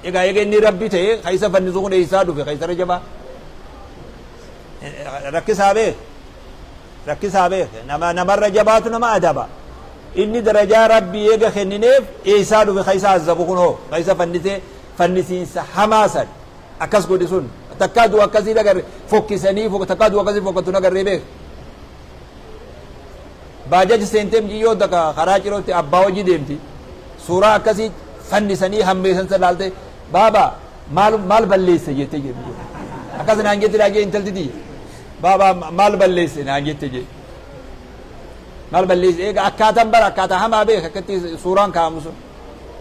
Egaa eega inni Rabbi ta'e ka isa fannisu kun eessaa dhufe ka isarra jabaa? Rakkisaa beek. Rakkisaa beek. Nama namarra jabaatu nama adaba. Inni darajaa Rabbii eega kennineef eessaa dhufe ka isa azzabu kun hoo? Ka isa fannisee fannisiinsa hamaa san akkas godhe sun takkaa du'a akkasii nagarre fokkisanii takkaa du'a akkasii fokkattu nagarree beek. Baajaji seentee mijiyyoo takka karaa cirootti abbaa hojii deemti. Suuraa akkasii fannisanii hammeessan san laalte, "Baaba, maal maal balleesse?" jettee jedhu. Akkas naan jette jee intalti tiyya. "Baaba, maal balleesse?" naan jette jee. Maal balleesse? Egaa akkaataan bara akkaataa hamaa beek akkatti suuraan kaa'amu sun.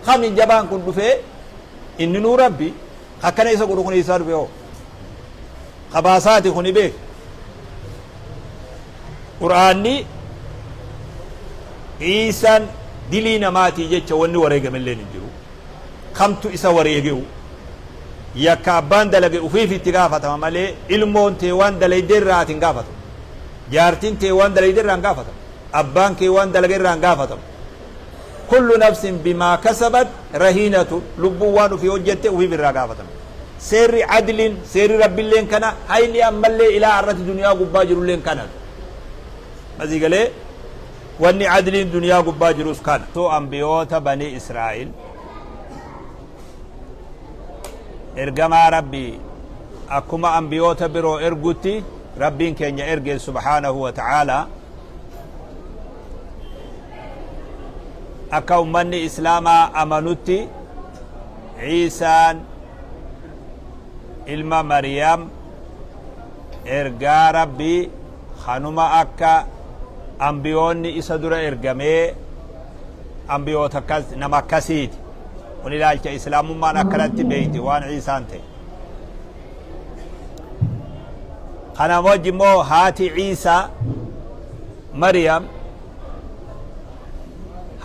Kami jabaan kun dhufee inni nuu Rabbi akkana isa godhu kun eessaa dhufe hoo? Kabaasaati kuni beek. Qur'aanni Iisaan dilii namaatii jecha wanni wareegamelleen hin jiru. Kamtu isa wareege'u? Yakka abbaan dalage ufiif itti gaafatama malee ilmoon tee waan dalayde irraa ati hin gaafatamu. Jaartiin tee waan dalayde irraa hin gaafatamu. Abbaan kee waan dalage irraa hin gaafatamu. Kullu nafsin bimaa kasabat rahiinatu, lubbuun waan ufii hojjette ufiif irraa gaafatamti. Seerri adliin, seerri Rabbilleen kana, hayni ammallee ilaa har'atti duniyaa gubbaa jirulleen kana. Masii galee wanni adliin duniyaa gubbaa jirus kana. Tu ambiyoota bani Israa'il ergamaa Rabbii akkuma ambiyoota biroo ergutti Rabbiin keenya erge subhaanahu wa ta'aalaa. Akka ummanni Islaamaa amanutti Ciisaan ilma Maryam ergaa Rabbii kanuma akka ambiyoonni isa dura ergamee ambiyoota akkas nama akkasiiti. Kun ilaalcha Islaamummaan akkanatti beekti waan Ciisaan ta'e. Kana wajji immoo haati Ciisaa Maryam,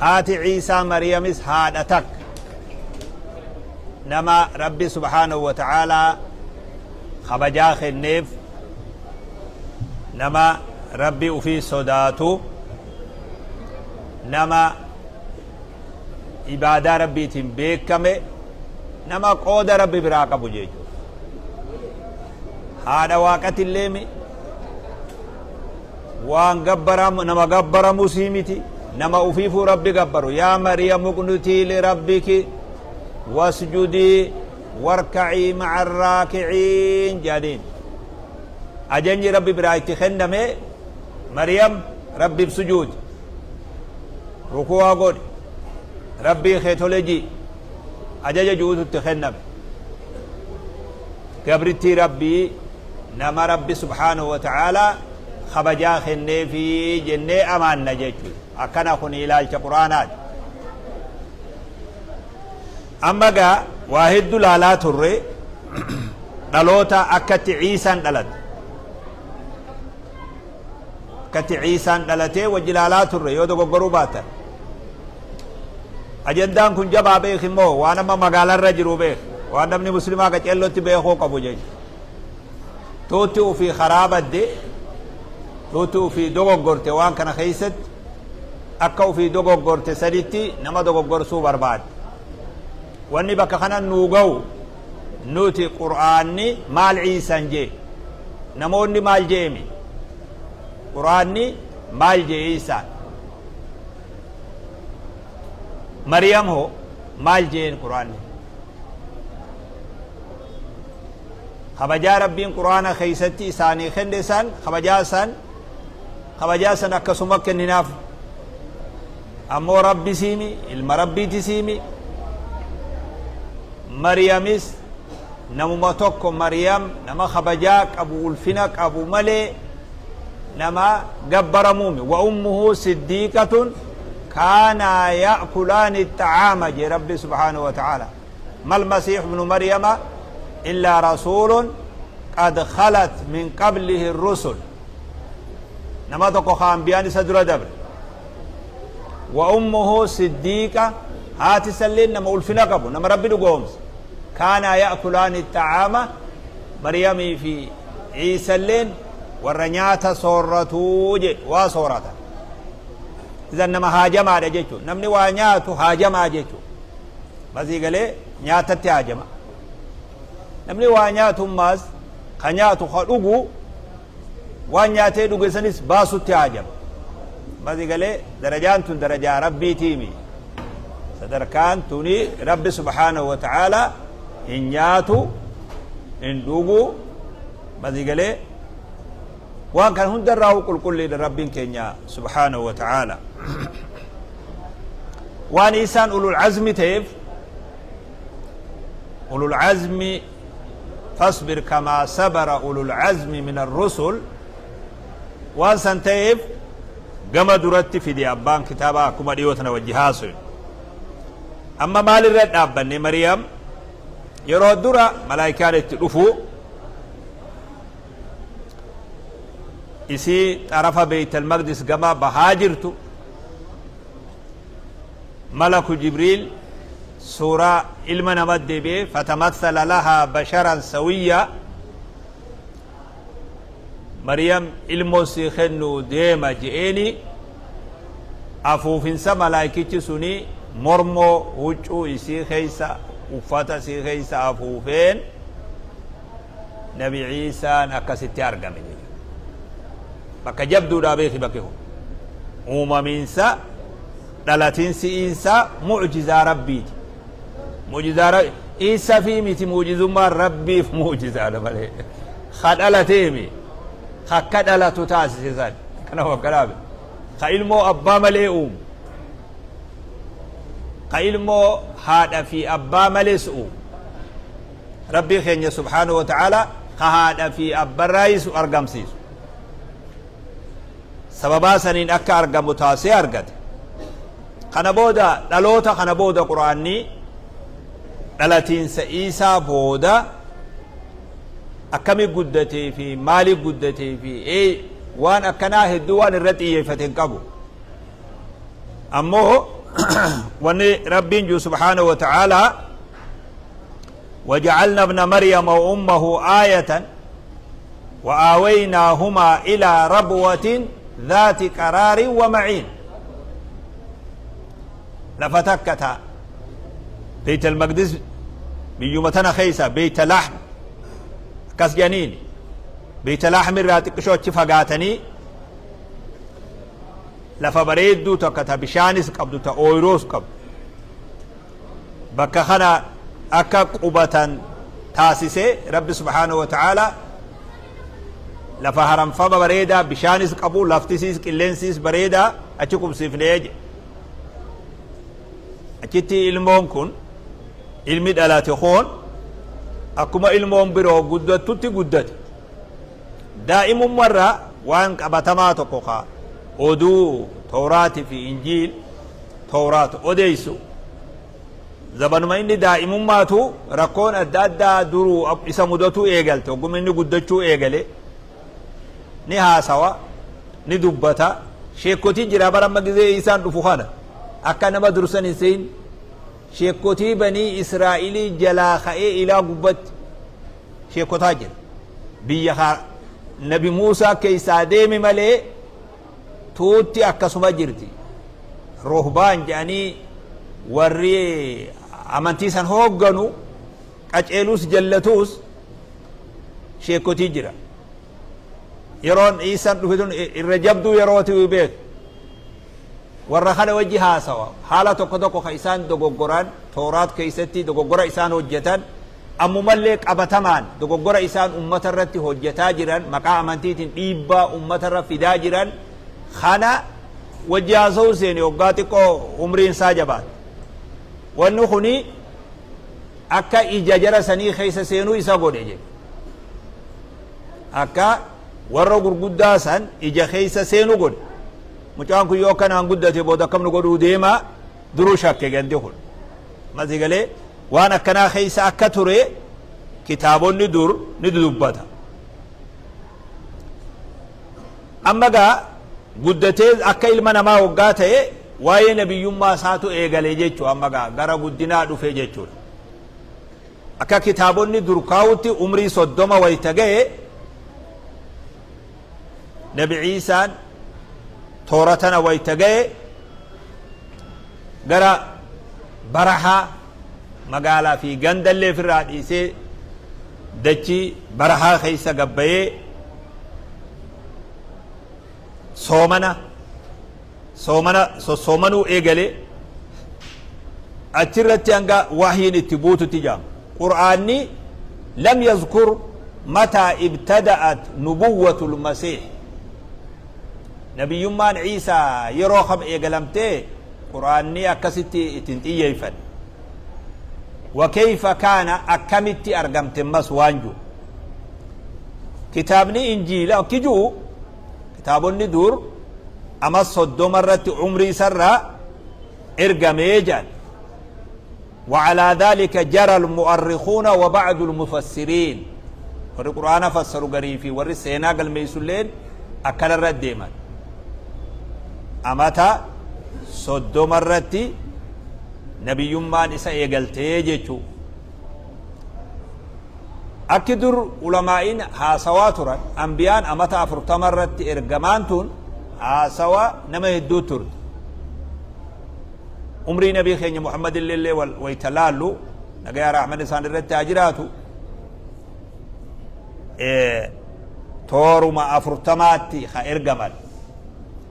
haati Ciisaa Mariyamis haadha takka nama Rabbi subhaanahu wa ta'aalaa kabajaa kenneef, nama Rabbi ufii sodaatu, nama ibaadaa Rabbiitiin beekame, nama qooda Rabbi biraa qabu jechuudha. Haadha waaqatillee mi waan gabbaramu nama gabbaramusii miti, nama ufiifuu Rabbi gabbaru. Yaa Mariyamu uqnutii lirabbiki wasjudii warka'ii ma'a raakiciin jedhaniin. Ajajni Rabbi biraa itti kenname, Mariyam, Rabbiif sujuudi, rukuwaa godhi, Rabbii kee tole jii, ajaja ju'utu itti kenname. Gabrittii Rabbii, nama Rabbi subhaanahu wa ta'aalaa kabajaa kenneefi jennee amaanna jechuudha. Akkana kun ilaalcha Qur'aanaati. Amma gaa waa hedduu laalaa turre, dhaloota akkatti Ciisaan dhalate. Akkatti Ciisaan dhalatee wajji laalaa turre yoo dogoggoruu baatan. Ajandaan kun jabaa beek immoo waan amma magaalarra jiru beek, waan namni muslimaa qaceellootti beekuu qabu jechuudha. Tuutti ufii karaa badde, tuutti ufii dogoggorte, waan kana keessatti akka ufii dogoggorte saditti nama dogoggorsuu barbaadde. Wanni bakka kana nuu ga'u nuti Qur'aanni maal Ciisaan jee, namoonni maal jeemi, Qur'aanni maal jee Ciisaan, Mariyam hoo maal jeen Qur'aanni? Kabajaa Rabbiin Qur'aana keessatti isaanii kenne san, kabajaa san akkasuma kenninaaf. Ammoo Rabbi siimi, ilma Rabbiiti siimi, Mariyamis namuma tokko. Mariyam nama kabajaa qabu, ulfina qabu malee nama gabbaramuumi. Wa ummuhu siddiiqatun kaanaa ya'kulaani xa'aama jee Rabbi subhaanahu wa ta'ala. Mal masiix ibnu Maryama illaa rasuulun qad khalat min qablihi rusul, nama tokko ka ambiyaan isa dura dabre. Wa ummuhu siddiiqa, haati isalleen nama ulfina qabu, nama Rabbi dhugoomse. Kaanaa ya'kulaani xa'aama, Maryamii fi Ciisalleen warra nyaata soorratuu jedhe, waa soorata. Idan nama haajamaadha jechuun namni waa nyaatu haajamaa jechuun masii galee. Nyaatatti haajama. Namni waa nyaatummaas ka nyaatu ka dhugu, waan nyaatee dhuge sanis baasutti haajama. Masi galee, darajaan tun darajaa Rabbiitiimi. Sadarkaan tuni Rabbi subhaanahu wa ta'aalaa hin nyaatu, hin dhugu. Masi galee, waan kan hundarraa qulqulliidha Rabbiin keenya subhaanahu wa ta'aalaa. Waan isaan ulul azmi ta'eef, ulul azmi, fasbir kamaa sabara ulul azmi min arrusul, waan san ta'eef gama duratti fide abbaan kitaabaa, akkuma dhiyoo tana wajji haasoye. Amma maalirra dhaabbanne? Mariyam yeroo dura malaayikaan itti dhufu isii xarafa Beeytal Maqdis gama bahaa jirtu, malaku Jibriil suuraa ilma nama deebi'ee, fatamassala lahaa basharan sawiyya, Mariyam ilmoo sii kennu deema je'eeni. Afuufinsa malaayikichi suni mormoo huccuu isii keessa, uffata isii keessa afuufeen Nabi Ciisaan akkasitti argame jechuudha. Bakka jabduudhaa beeki. Bakki kun uumamiinsa dhalatiinsi Iisaa mu'jizaa Rabbiiti. Mu'jizaa Iisaa fi miti, mu'jizummaan Rabbiif mu'jizaadha malee ka dhalateemi akka dhalatu taasise san kana wakkanaabe, ka ilmoo abbaa malee uumu, ka ilmoo haadha fi abbaa malees uumu, Rabbii keenya subhaanahu wa ta'ala, ka haadha fi abbarraayisu argamsiisu, sababaa saniin akka argamu taasisee argate. Kana booda, dhaloota kana booda, Quraanni dhalatiinsa Iisaa booda akkami guddatee fi maali guddatee fi waan akkanaa hedduu waan irratti xiyyeeffate hin qabu. Ammoo wanni Rabbiin jiru subhaanahu wa ta'aalaa, وجعلنا ابن مريم وأمه آية وآويناهما إلى ربوة ذات قرار ومعين. Lafa takka ta Beyt al-Maqdis biyyuma tana keessa, Beyt Lahm akkas jedhaniin, Beyt Lahm irraa xiqqishoo achi fagaatanii lafa bareedduu takka ta bishaanis qabdu, ta ooyiroos qabdu, bakka kana akka qubatan taasisee Rabbi subhaanahu wa ta'ala. Lafa haramfama bareedaa, bishaanis qabu, laftisiis qilleensiis bareedaa, achi qubsiifnee jedhe. Achitti ilmoon kun, ilmi dhalate kun, akkuma ilmoon biroo guddattutti guddate. Daa'imummarraa waan qabatamaa tokko ka oduu Tawraati fi Injiil, Tawraat odeessu, zabanuma inni daa'imummaatu rakkoon adda addaa duruu isa mudatuu eegalte. Hogguma inni guddachuu eegale ni haasawa, ni dubbata. Sheekotii jira bara amma gizee isaan dhufu kana akka nama dursan hin sein. Sheekotii Banii Israa'ilii jalaa ka'ee ilaa gubbatti sheekotaa jira. Biyya Nabi Muusaa keessaa deeme malee tuutti akkasuma jirti. Rohbaan jedhanii warri amantii san hoogganu, qaceelus jallatuus sheekotii jira. Yeroon Iisaan dhufe tun irra jabduu yerooti beeku. Warra kana wajji haasawa. Haala tokko tokko ka isaan dogoggoran, Tooraat keessatti dogoggora isaan hojjetan, ammumallee qabatamaan dogoggora isaan ummata irratti hojjetaa jiran, maqaa amantiitiin dhiibbaa ummata irra fidaa jiran kana wajji haasa'uu seeni. Waggaa xiqqoo umriin isaa jabaate, wanni kuni akka ija jara sanii keessa seenuu isa godhe jedhe. Akka warra gurguddaa san ija keessa seenu godhe. Mucaan kun yoo akkanaan guddate booda akkam nu godhuu deema, duruu shakke gandi kun. Masi galee, waan akkanaa keessa akka ture kitaabonni dur ni dubbata. Amma gaa guddatee akka ilma namaa waggaa ta'e, waa'ee nabiyyummaa isaatu eegale jechuu. Amma gaa gara guddinaa dhufe jechuudha. Akka kitaabonni dur kaa'utti umrii 30 wayta ga'e Nabi Ciisaan, toora tana wayta ga'e, gara barahaa Magaalaa fi gandallee ofirraa dhiisee dachii barahaa keessa gabbayee soomana soomana sossoomanuu eegale. Achirratti hanga wahyiin itti buututti jaama. Qur'aanni lam yazkur mataa ibtada'at nubuwwatul masiih, nabiyyummaan Ciisaa yeroo kam eegalamtee Qur'aanni akkasitti ittiin xiyyeeffan. Wa kayfa kaana, akkamitti argamte ammas waan jiru kitaabni Injiila akki jiru, kitaabonni dur ama 30 irratti umrii isarraa ergamee jedhan. وعلى ذلك جرى المؤرخون وبعض المفسرين. Warri Qur'aana fassaru garii fi warri seenaa galmeessulleen akkana irra deeman, amata 30 irratti nabiyyummaan isa eegaltee jechuu. Akki dur ulamaa'iin haasawaa turan, ambiyaan amata 40 irratti ergamaan tun haasawa nama hedduu turte. Umrii nabii keenya Muhammad illee wayta laallu, nagayaa rahman isaan irratti haa jiraatu, tooruma 40tti ha ergaman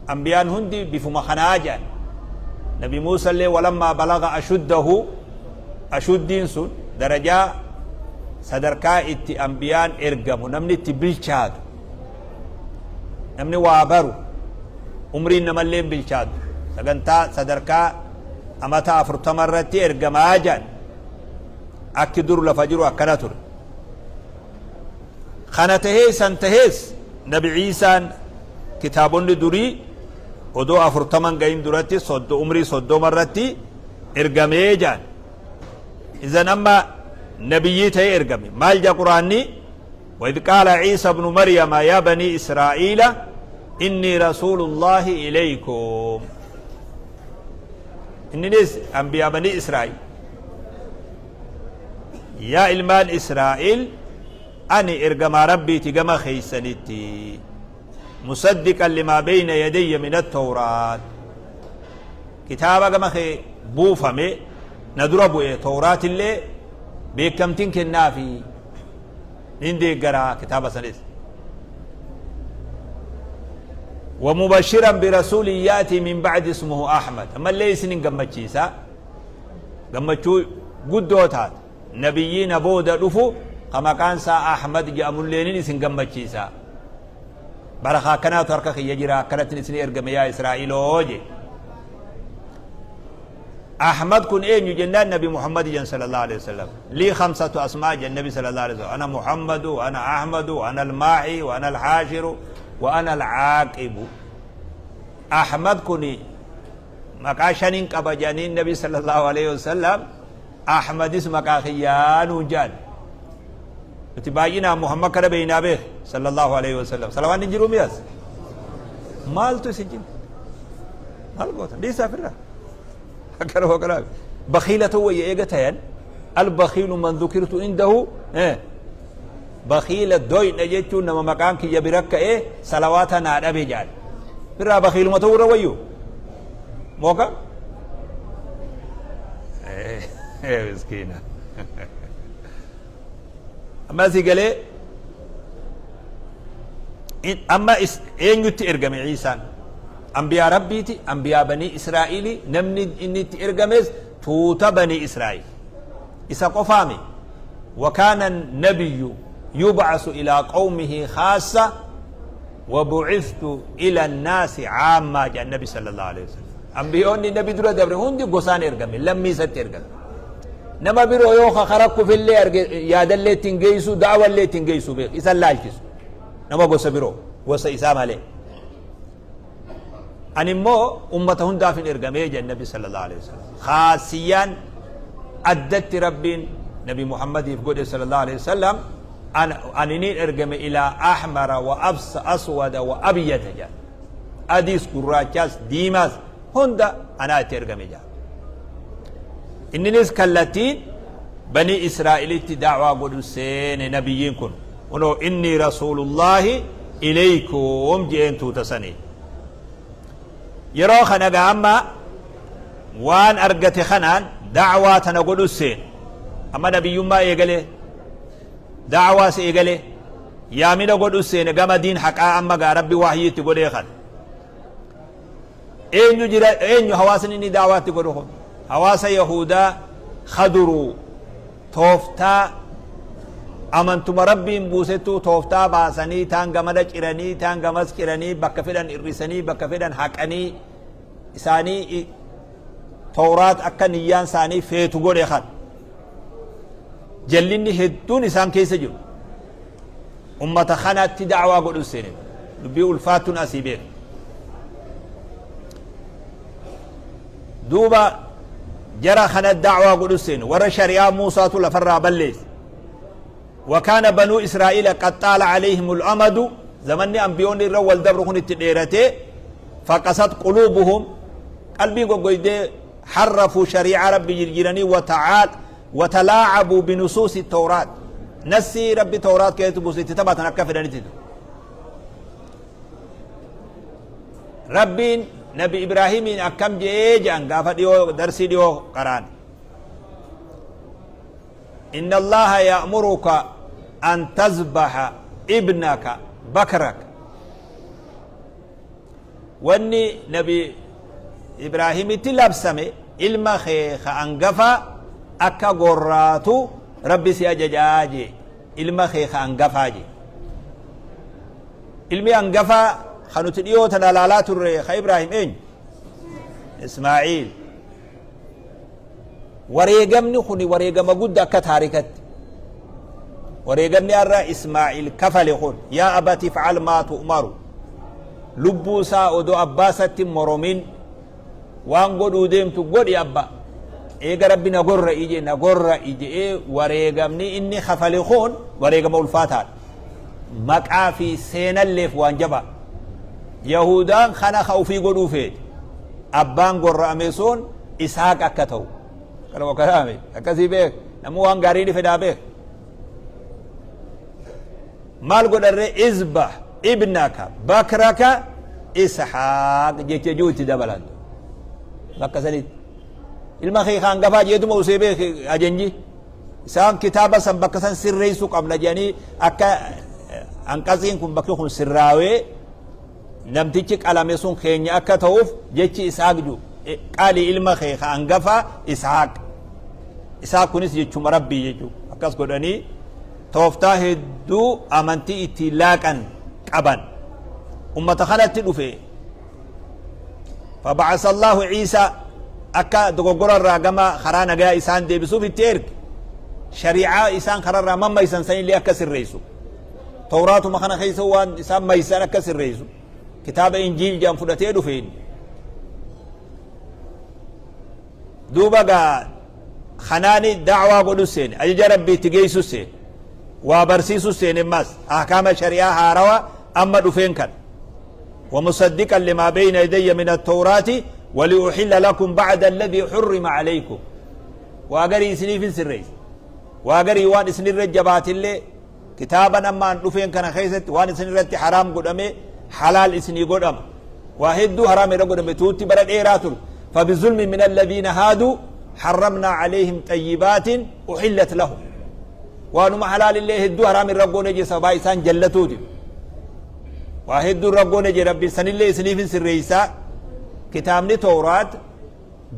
ambiyaan hundi. Bifuma kanaa jedhan. Nabi Muusa illee ولما بلغ أشده. Ashuddiin sun darajaa sadarkaa itti ambiyaan ergamu, namni itti bilchaatu, namni waa baru, umriin namallee bilchaatu, sagantaa sadarkaa amata 40 irratti ergamaa jedhan. Akki dur lafa jiru akkana ture. Kana tahee san tahees, Nabi Ciisaan kitaabonni durii odoo 40n gahin duratti umrii 30 irratti ergamee jedhan. Izan amma nabiyyii ta'ee ergame. Maal jedha Quraanni? وإذ قال عيسى ابن مريم يا بني إسرائيل إني رسول الله إليكم. Inninis أنبياء بني إسرائيل. Yaa ilmaan Israa'il, ani ergamaa Rabbiiti gama keeysanitti. مصدقا لما بين يدي من التوراة. Kitaaba gama kee buufame na dura bu'e Tawraatillee beekamtiin kennaafi nin deeggaraa kitaaba sanis. ومبشرا برسول يأتي من بعدي اسمه أحمد. أما اللي سنين قمتشيسا قمتشو قدو تات نبيين بودا دفو كما كان سا أحمد جأمولين سن قمتشيسا. برخا كنا تركخ يجرا كانت نسني ارقم يا إسرائيل وجه. أحمد كن إيه جنان؟ نبي محمد جن صلى الله عليه وسلم. لي خمسة أسماء جن النبي صلى الله عليه وسلم: أنا محمد وأنا أحمد وأنا الماحي وأنا الحاشر وأنا العاقب. أحمد كني maqaa shaniin qaba jedhanii النبي صلى الله عليه وسلم. Ahmadis maqaa kiyyaanuu jedhan. Nuti baay'inaan Muhammad kana beeynaa beek صلى الله عليه وسلم. Salawaanni jiru mi'as maaltu isin jiru? Maal gootan? Dhiisaa firraa akkana hooqanaa bakhiila ta'uu wayya eega tayan. البخيل من ذكرت عنده. Bakhiila doyna jechuun nama maqaan kiyya bira ka'ee salawaata naa dhabe jedhan. Firraa bakhiiluma ta'uu irra wayyu mooka miskiina. Amma asii galee, amma eenyutti ergame Ciisaan? Ambiyaa Rabbiiti, ambiyaa banii Israa'iili. Namni inni itti ergames tuuta banii Israa'iil isa qofaame. وكان النبي يبعث إلى قومه خاصة وبعثت إلى الناس عامة جاء النبي صلى الله عليه وسلم. Ambiyoonni nabi dura dabre hundi gosaan ergame, lammiisatti ergame. Nama biroo yoo kakarakku fillee arge yaadallee ittiin geessu, da'wallee ittiin geessu beek isan laalchisu, nama gosa biroo gosa isaa malee. Ani immoo ummata hundaaf hin ergamee jedhe nabi صلى الله عليه وسلم. Khaasiyaan addatti Rabbiin nabi Muhammadiif godhe صلى الله عليه وسلم, ani niin ergame إلى أحمر وأبس أسود وأبيض jedha. Adiis, gurraachaas, diimaas hunda anaa itti ergame jedha. Inninis kallattiin banii Israa'ilitti da'waa godhu seene. Nabiyyiin kun kunoo إني رسول الله إليكم je'een tuuta sanii. Yeroo kana gaa amma waan argate kanaan da'waa tana godhu seen. Amma nabiyyummaa eegalee, da'awaas eegalee, yaamina godhus seene gama diin haqaa. Amma gaa Rabbi wahyii itti godhee kan eenyu jira? Eenyu hawaasni inni da'awaatti godhu kun? Hawaasa Yahudaa khaduruu tooftaa amantuma Rabbiin buusettuu tooftaa baasanii, taan gamana ciranii, taan gamas ciranii, bakka fedhan irrisanii, bakka fedhan haqanii, isaanii Tawraat akka niyyaan isaanii feetu godhe. Kan jallinni hedduun isaan keessa jiru ummata kanatti da'waa godhu seene. Dubbii ulfaattuun asii beek. Duuba jara kana da'waa godhu seene, warra shari'aa Muusaatu lafarraa balleesse. وكان بنو إسرائيل قد طال عليهم الأمد، زمن أنبيون الرا والدبر كن التديرته، فقست قلوبهم، قلبي قويدة، حرفوا شريعة ربي جرجرني، وتعال وتلاعبوا بنصوص التوراة، نسي ربي توراة كيتبو ستتبع تنكفر. ربي نبي إبراهيم أكم جيجان قافة ديو درسي ديو قران: إن الله يأمرك أن تذبح ابنك بكرك. واني نبي إبراهيم تلبسمي ilma kee ka angafa akka gorraatu Rabbi si ajajaa jee. Ilma kee ka angafaa jee. Ilmi angafaa ka nuti dhiyoo tana laalaa turre ka Ibraahim eenyu? Ismaa'iil. Wareegamni kuni wareegama gudda. Akka taarikatti wareegamni har'a Ismaa'iil kafale kun, يا أبت افعل ما تؤمر, lubbuu isaa odoo abbaasatti moromin, waan godhuu deemtu godhi abba, eega Rabbi na gorra ije na gorra ije. Wareegamni inni kafale kun wareegama ulfaataadha, maqaa fi seenalleef waan jaba. Yahudaan kana ka ufii godhuu feete, abbaan gorra'ame sun Isaaq akka ta'u kanuma kanaame akkasii beek. Namuu waan gaarii ni fedhaa beek. Maal godharre? اذبح ابنك بكرك إسحاق jecha juu itti dabalan bakka sanitti. Ilma kee kaan gafaa jeetuma usee beek. Ajanji isaan kitaaba san bakka san sirreessuu qabna jedhanii, akka hanqasiin kun bakki kun sirraawee namtichi qalame sun keenya akka ta'uuf jechi Isaaq ju qaali. Ilma kee ka hangafa Isaaq. Isaaq kunis jechuma Rabbii jechuu. Akkas godhanii tooftaa hedduu amantii ittiin laaqan qaban. Ummata kanatti dhufe. فبعث الله عيسى, akka dogoggora irraa gama karaa nagaa isaan deebisuuf itti erge. Shari'aa isaan kararraa mammaysan sanillee akka sirreessu, Tawraatuma kana keessa waan isaan maysan akka sirreessu, kitaaba Injiil jedhan fudhatee dhufe inni. Duuba gaa kanaani da'waa godhu seene, ajaja Rabbii itti geessu seene, waa barsiisu seene. Mas ahkaama shari'aa haarawa amma dhufeen kan ومصدقا لما بين يدي من التوراة ولأحل لكم بعض الذي حرم عليكم. وأقري إسني في سريس وأقري وان إسني الرجبات اللي كتابا أما أن رفين كان خيست وان إسني رت حرام قدامي حلال إسني قدام وهدو حرام قدامي توتي بلد إيراتر. فبظلم من الذين هادوا حرمنا عليهم طيبات أحلت لهم. وانما حلال اللي هدو حرام رقون جي سبا إسان جلتوتي وهدو رقون جي ربي سن اللي إسني في سريسا. كتابني توراة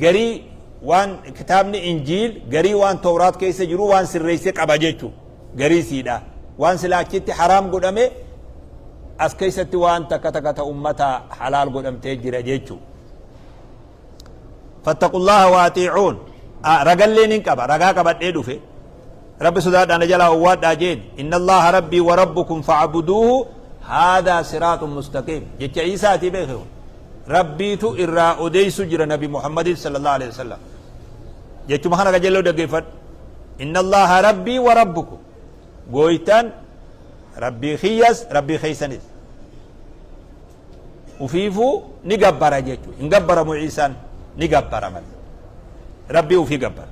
garii waan kitaabni Injiil garii waan Tawraat keessa jiru waan sirreessee qaba jechu. Garii siidha waan silaa achitti haraam godhame as keessatti waan takka takka ta ummata halaal godhamtee jira jechu. فاتقوا الله وأطيعون. Ragalleen hin qaba, ragaa qabadhee dhufe. Rabbi sodaadhaan jalaa owwaadhaa jeen. إن الله ربي وربكم فاعبدوه هذا صراط مستقيم jecha Iisaatii beeku. Rabbiitu irraa odeysu jira Nabi Muhammadin صلى الله عليه وسلم. Jechuma kana qajeeloo dhaggeeffadhu: إن الله ربي وربكم, gooytan Rabbii kiyyas Rabbii keeysanis. Ufiifuu ni gabbara jechu. Hin gabbaramu Iisaan, ni gabbara malee Rabbii ufii gabbara.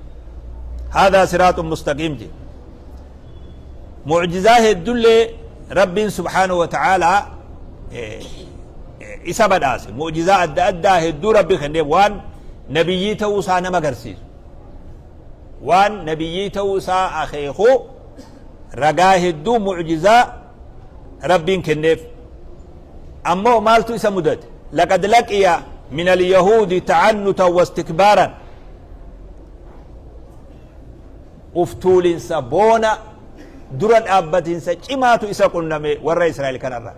هذا صراط مستقيم je. Mucjizaa heddullee Rabbiin سبحانه وتعالى isa badhaase. Mucjizaa adda addaa hedduu Rabbi kennee, waan nabiyyii ta'uu isaa nama agarsiisu. Waan nabiyyii ta'uu isaa akeeku ragaa hedduu mucjizaa Rabbiin kenneef. Ammoo maaltu isa mudate? Laqad laqiya min alyahuudi ta'annutan wastikbaaran, uftuulinsa, boona, dura dhaabbatinsa cimaatu isa qunname warra Israa'el kanarra.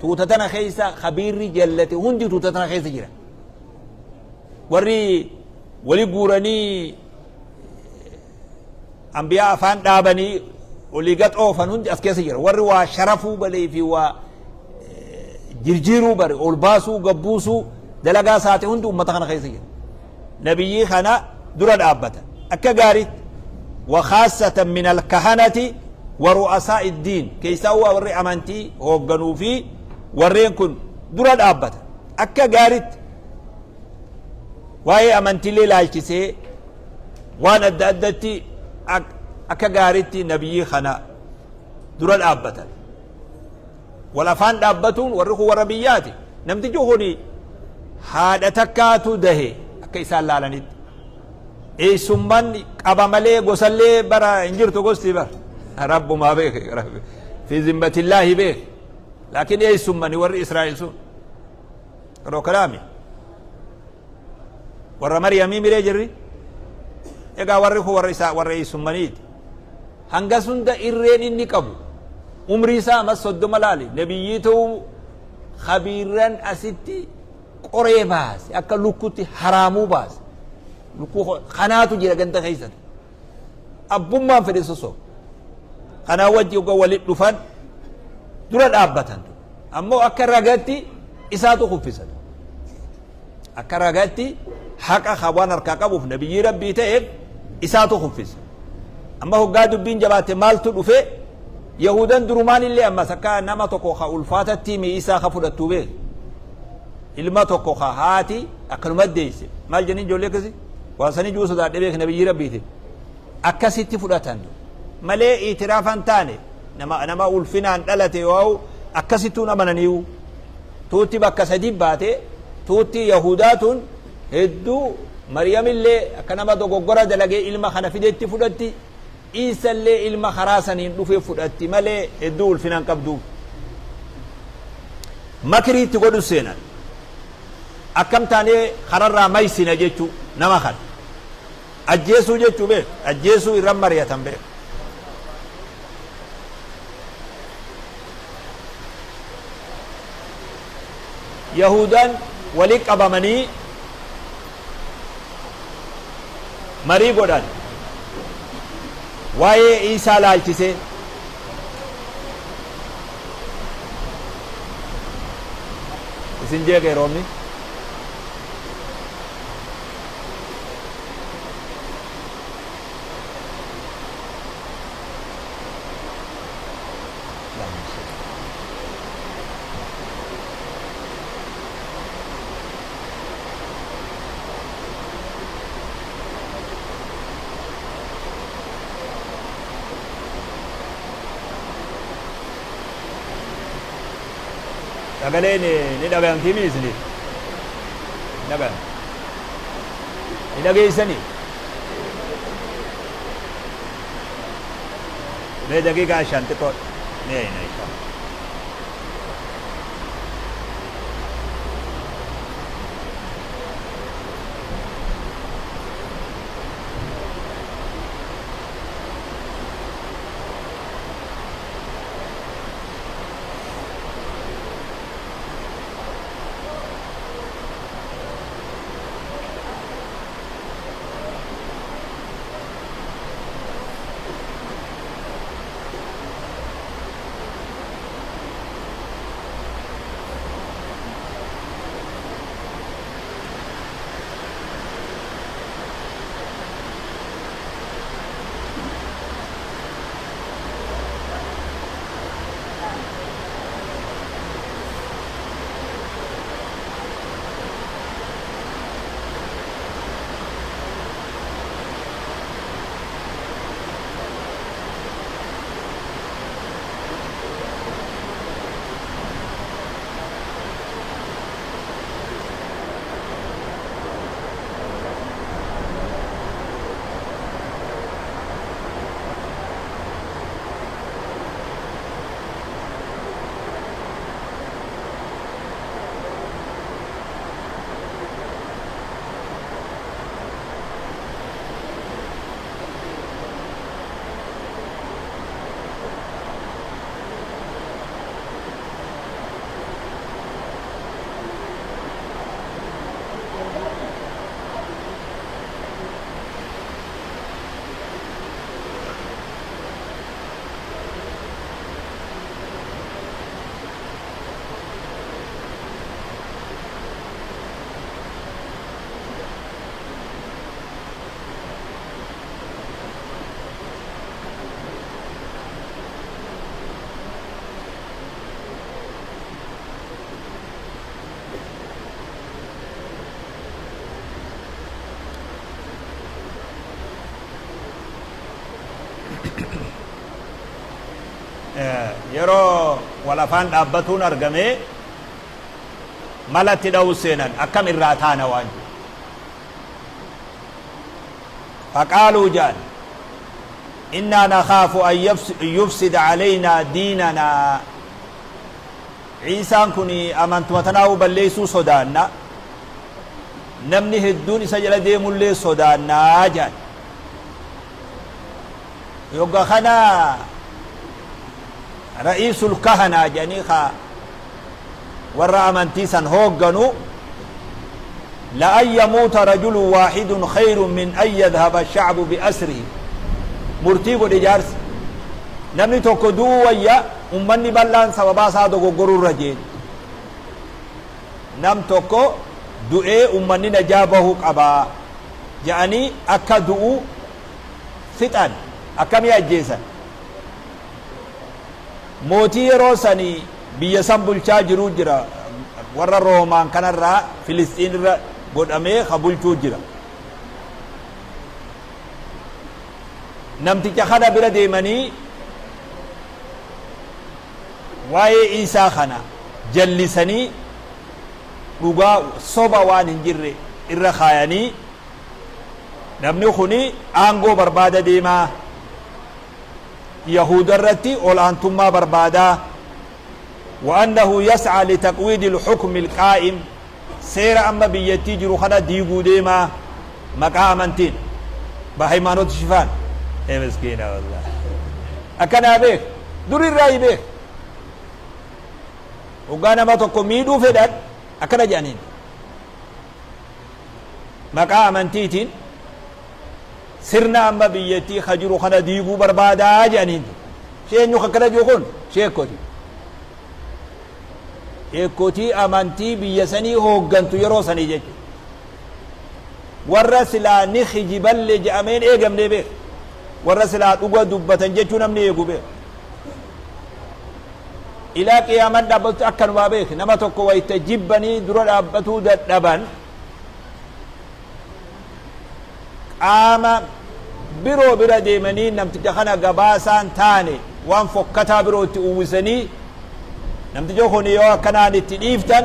Tuuta tana keessa khabiirri jallate hundi tuuta tana keessa jira. Warri wali guuranii ambiyaa afaan dhaabanii olii gad oofan hundi as keessa jira. Warri waa sharafuu balee fi waa jirjiiruu bare, ol baasuu gabbuusuu dalagaa saate hundi ummata kana keessa jira. Nabiyyii kana dura dhaabbatan akka gaariitti, وخاصة من الكهنة ورؤساء الدين, keessaa waa warri amantii hoogganuu fi warreen kun dura dhaabbatan akka gaariitti. Waa'ee amantiilee laalchisee waan adda addatti akka gaariitti nabiyyii kana dura dhaabbatan. Wal afaan dhaabbatuun warri kun warra biyyaati. Namtichi kun haadha takkaatu dahe akka isaan laalanitti. Eessummaan qaba malee gosallee bara hin jirtu. Gosti bara rabbumaa beeke, في ذمة الله beeke. Laakiin eessummani warri Israa'el sun yeroo kalaami warra Maryamii miree jirri. Egaa warri kun warra isaa, warra eessummaniiti. Hangas hunda irreen inni qabu, umrii isaa amas 30 laali, nabiyyii ta'uu khabiirran asitti qoree baase, akka lukkutti haraamuu baase. Lukkuu kanaatu jira ganda keessatti, abbummaan fedhe sosoo kanaa wajji uga walit dhufan dura dhaabbatan. Ammoo akka ragatti isaatu kuffisan. Akka ragatti haqa waan harkaa qabuuf, nabiyyii Rabbii ta'eef, isaatu kuffisa. Amma hoggaa dubbiin jabaatte maaltu dhufe? Yahudan durumaan illee ammas akka nama tokko ka ulfaatatti mi'isaa ka fudhattu beek. Ilma tokko ka haati akkanuma deeyse maal jennin, ijoollee akkasi waan sanii juu sodaadhe beek. Nabiyyii Rabbiiti akkasitti fudhatan malee itiraafan taane. Nama ulfinaan dhalate yoo akkasittuun amananiiyu tuutti bakka sadi baate. Tuutti Yahudaatun hedduu Maryamillee akka nama dogoggora dalagee ilma kana fidetti fudhatti, Iisallee ilma karaa saniin dhufe fudhatti malee hedduu ulfinaan qabdu. Makriitti godhu seenan. Akkam taanee kararraa maysina jechuu, nama kana ajjeesuu jechuu beek, ajjeesuu irran mari'atan beek. Yahudan wali qabamanii marii godhan waa'ee Iisaa laalchisee. Isin jeeqee roobni? Sagaleen ni dhagayamtii mi isiniif? Dhagayam, ni dhageeysanii? Mee daqiiqaa 5 xiqqoo ni eeyna, insha Allah. Yeroo wal afaan dhaabbatuun argame malatti dha'u seenan akkam irraa taana waan jiru. Faqaaluu ja'an innaa nakhaafu an yufsida calaynaa diinanaa. Ciisaan kun amantuma tanaa'uu balleessuu sodaanna, namni hedduun isa jala deemullee sodaannaa jedhan. Yogga kana ra'iisul kahanaa jedhanii ka warra amantii san hoogganu, la'an yamuuta rajulun waaxidun khayrun min an yadhaba shacbu biasrihi. Murtii godhe jaarsi, namni tokko du'uu wayya ummanni bal'aan sababaa isaa dogoggoruu irra jeen. Nam tokko du'ee ummanni najaa bahuu qabaa je'anii akka du'u fixan. Akkamii ajjeesan? Mootii yeroo sanii biyya san bulchaa jiruu jira, warra Roomaan kanarraa Filisxiin irra godhamee ka bulchuu jira. Namticha kana bira deemanii waa'ee Iisaa kana jallisanii dhugaa soba waan hin jirre irra kaayanii, namni kuni aangoo barbaada deemaa, Yahuda irratti ol aantummaa barbaadaa, وأنه يسعى لتقويض الحكم القائم, seera amma biyyattii jiru kana diiguu deemaa maqaa amantiin, በሃይማኖት ሽፋን. Ee miskiina, wallah, akkanaa beek, dur irraa beek. Hoggaa nama tokko miidhuu fedhan akkana jedhaniin, maqaa amantiitiin sirna amma biyyattii ka jiru kana diiguu barbaadaa jedhaniin. Eenyu akkana jiru kun? Sheekoti, sheekotii amantii biyya sanii hooggantu yeroo sanii jechuudha. Warra silaa ni kijiballe je'ameen eegamne beek, warra silaa dhuga dubbatan jechuu namni eegu beek. Ilaa qiyaaman dhaabbatu akkanumaa beek. Nama tokko wayta jibbanii dura dhaabbatuu dadhaban, qaama biroo bira deemanii namticha kana gabaasaan taane waan fokkataa biroo itti uwwisanii, namticha kun yoo akkanaan itti dhiiftan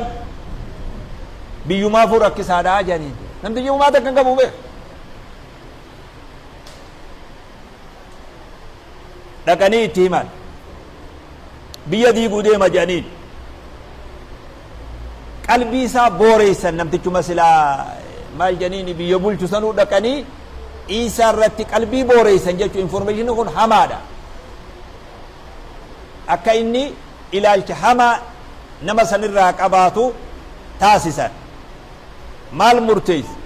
biyyumaafuu rakkisaadhaa jedhaniin. Namtichi uumaa takka hin qabu beek. Dhaqanii itti himan, biyya diiguu deema jedhaniin. Qalbii isaa booreessan. Namtichuma silaa maal jedhaniin biyya bulchu sanuu dhaqanii Iisaa irratti qalbii booreessan jechuu. Information kun hamaadha, akka inni ilaalcha hamaa nama sanirraa qabaatu taasisan. Maal murteessa?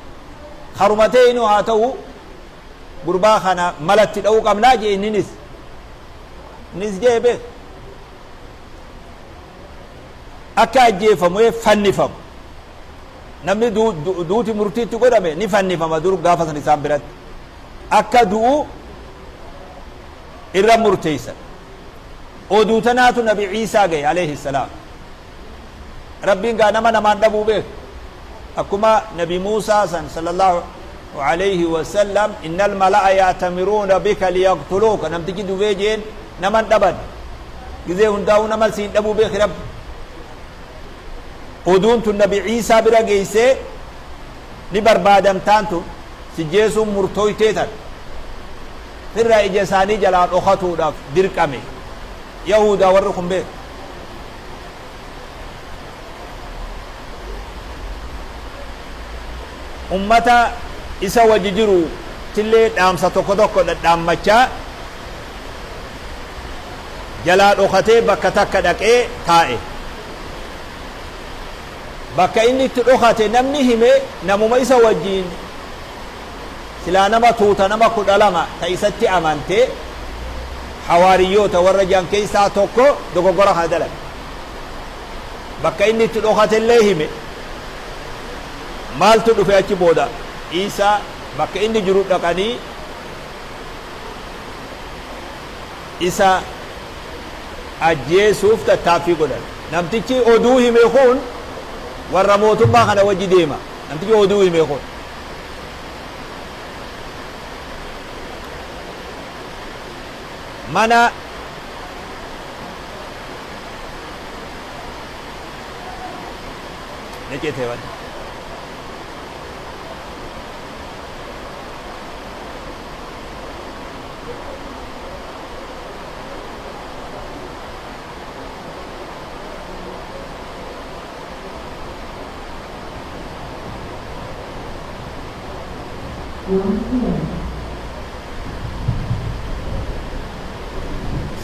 Harumatee inuu haa ta'u, gurbaa kana malatti dha'uu qabnaa jee. Inninis innis jee beek, akka ajjeefamu, fannifamu. Namni duuti murtiitti godhame ni fannifama dur gaafa san isaan biratti. Akka du'u irra murteeysan. Oduu tanaatu Nabi Ciisaa gahe alayhi salaam. Rabbiin gaa nama namaan dhabuu beek. Akkuma Nabi Muusaa san sallallahu alayhi wasallam, إن الملأ يأتمرون بك ليقتلوك, namtichi dubee jeen naman dhaban. Gizee hundaa'uu nama siin dhabuu beeki Rabbi. Oduun tun Nabi Ciisaa bira geeysee, ni barbaadamtaan tun si jeesuun murtooytee tan firraa ija isaanii jalaa dhokatuudhaaf dirqame. Yahudaa warri kun beek. Ummata isa wajji jiru tillee dhaamsa tokko tokko dhadhaammachaa jalaa dhokatee bakka takka dhaqee taa'e. Bakka inni itti dhokate namni hime namuma isa wajjiin silaa nama tuuta nama 12 ta isatti amante, hawaariyyoota warra jiran keessaa tokko dogoggora kana dalage. Bakka inni itti dhokatellee hime. Maaltu dhufe achi booda? Isaa bakka inni jiru dhaqanii isa ajjeesuuf tattaaffii godhan. Namtichi oduu hime kun warra mootummaa kana wajji deema. Namtichi oduu hime kun mana Ni cite wanni.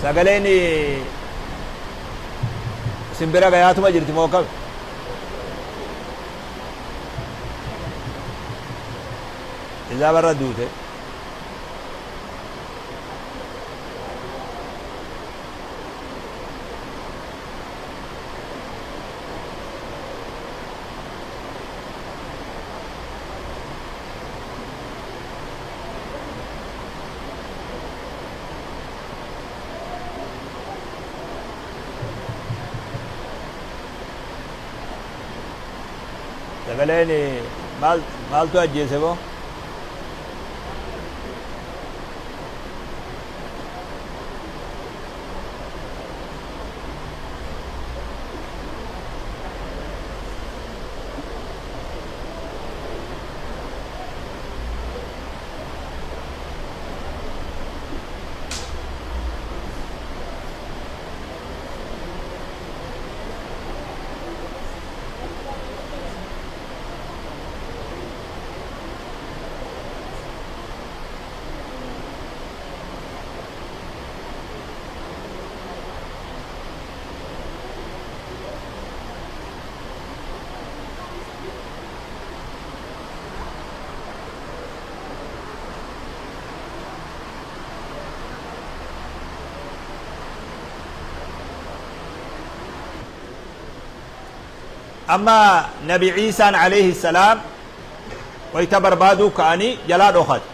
Sagaleen isin bira gayaatuma jirti moo kam? Isaa barra duute. Sagaleen maal maaltu ajjeese boo? Amma Nabi Ciisaan alayhi salaam wayta barbaaduu ka'anii jalaa dhokate.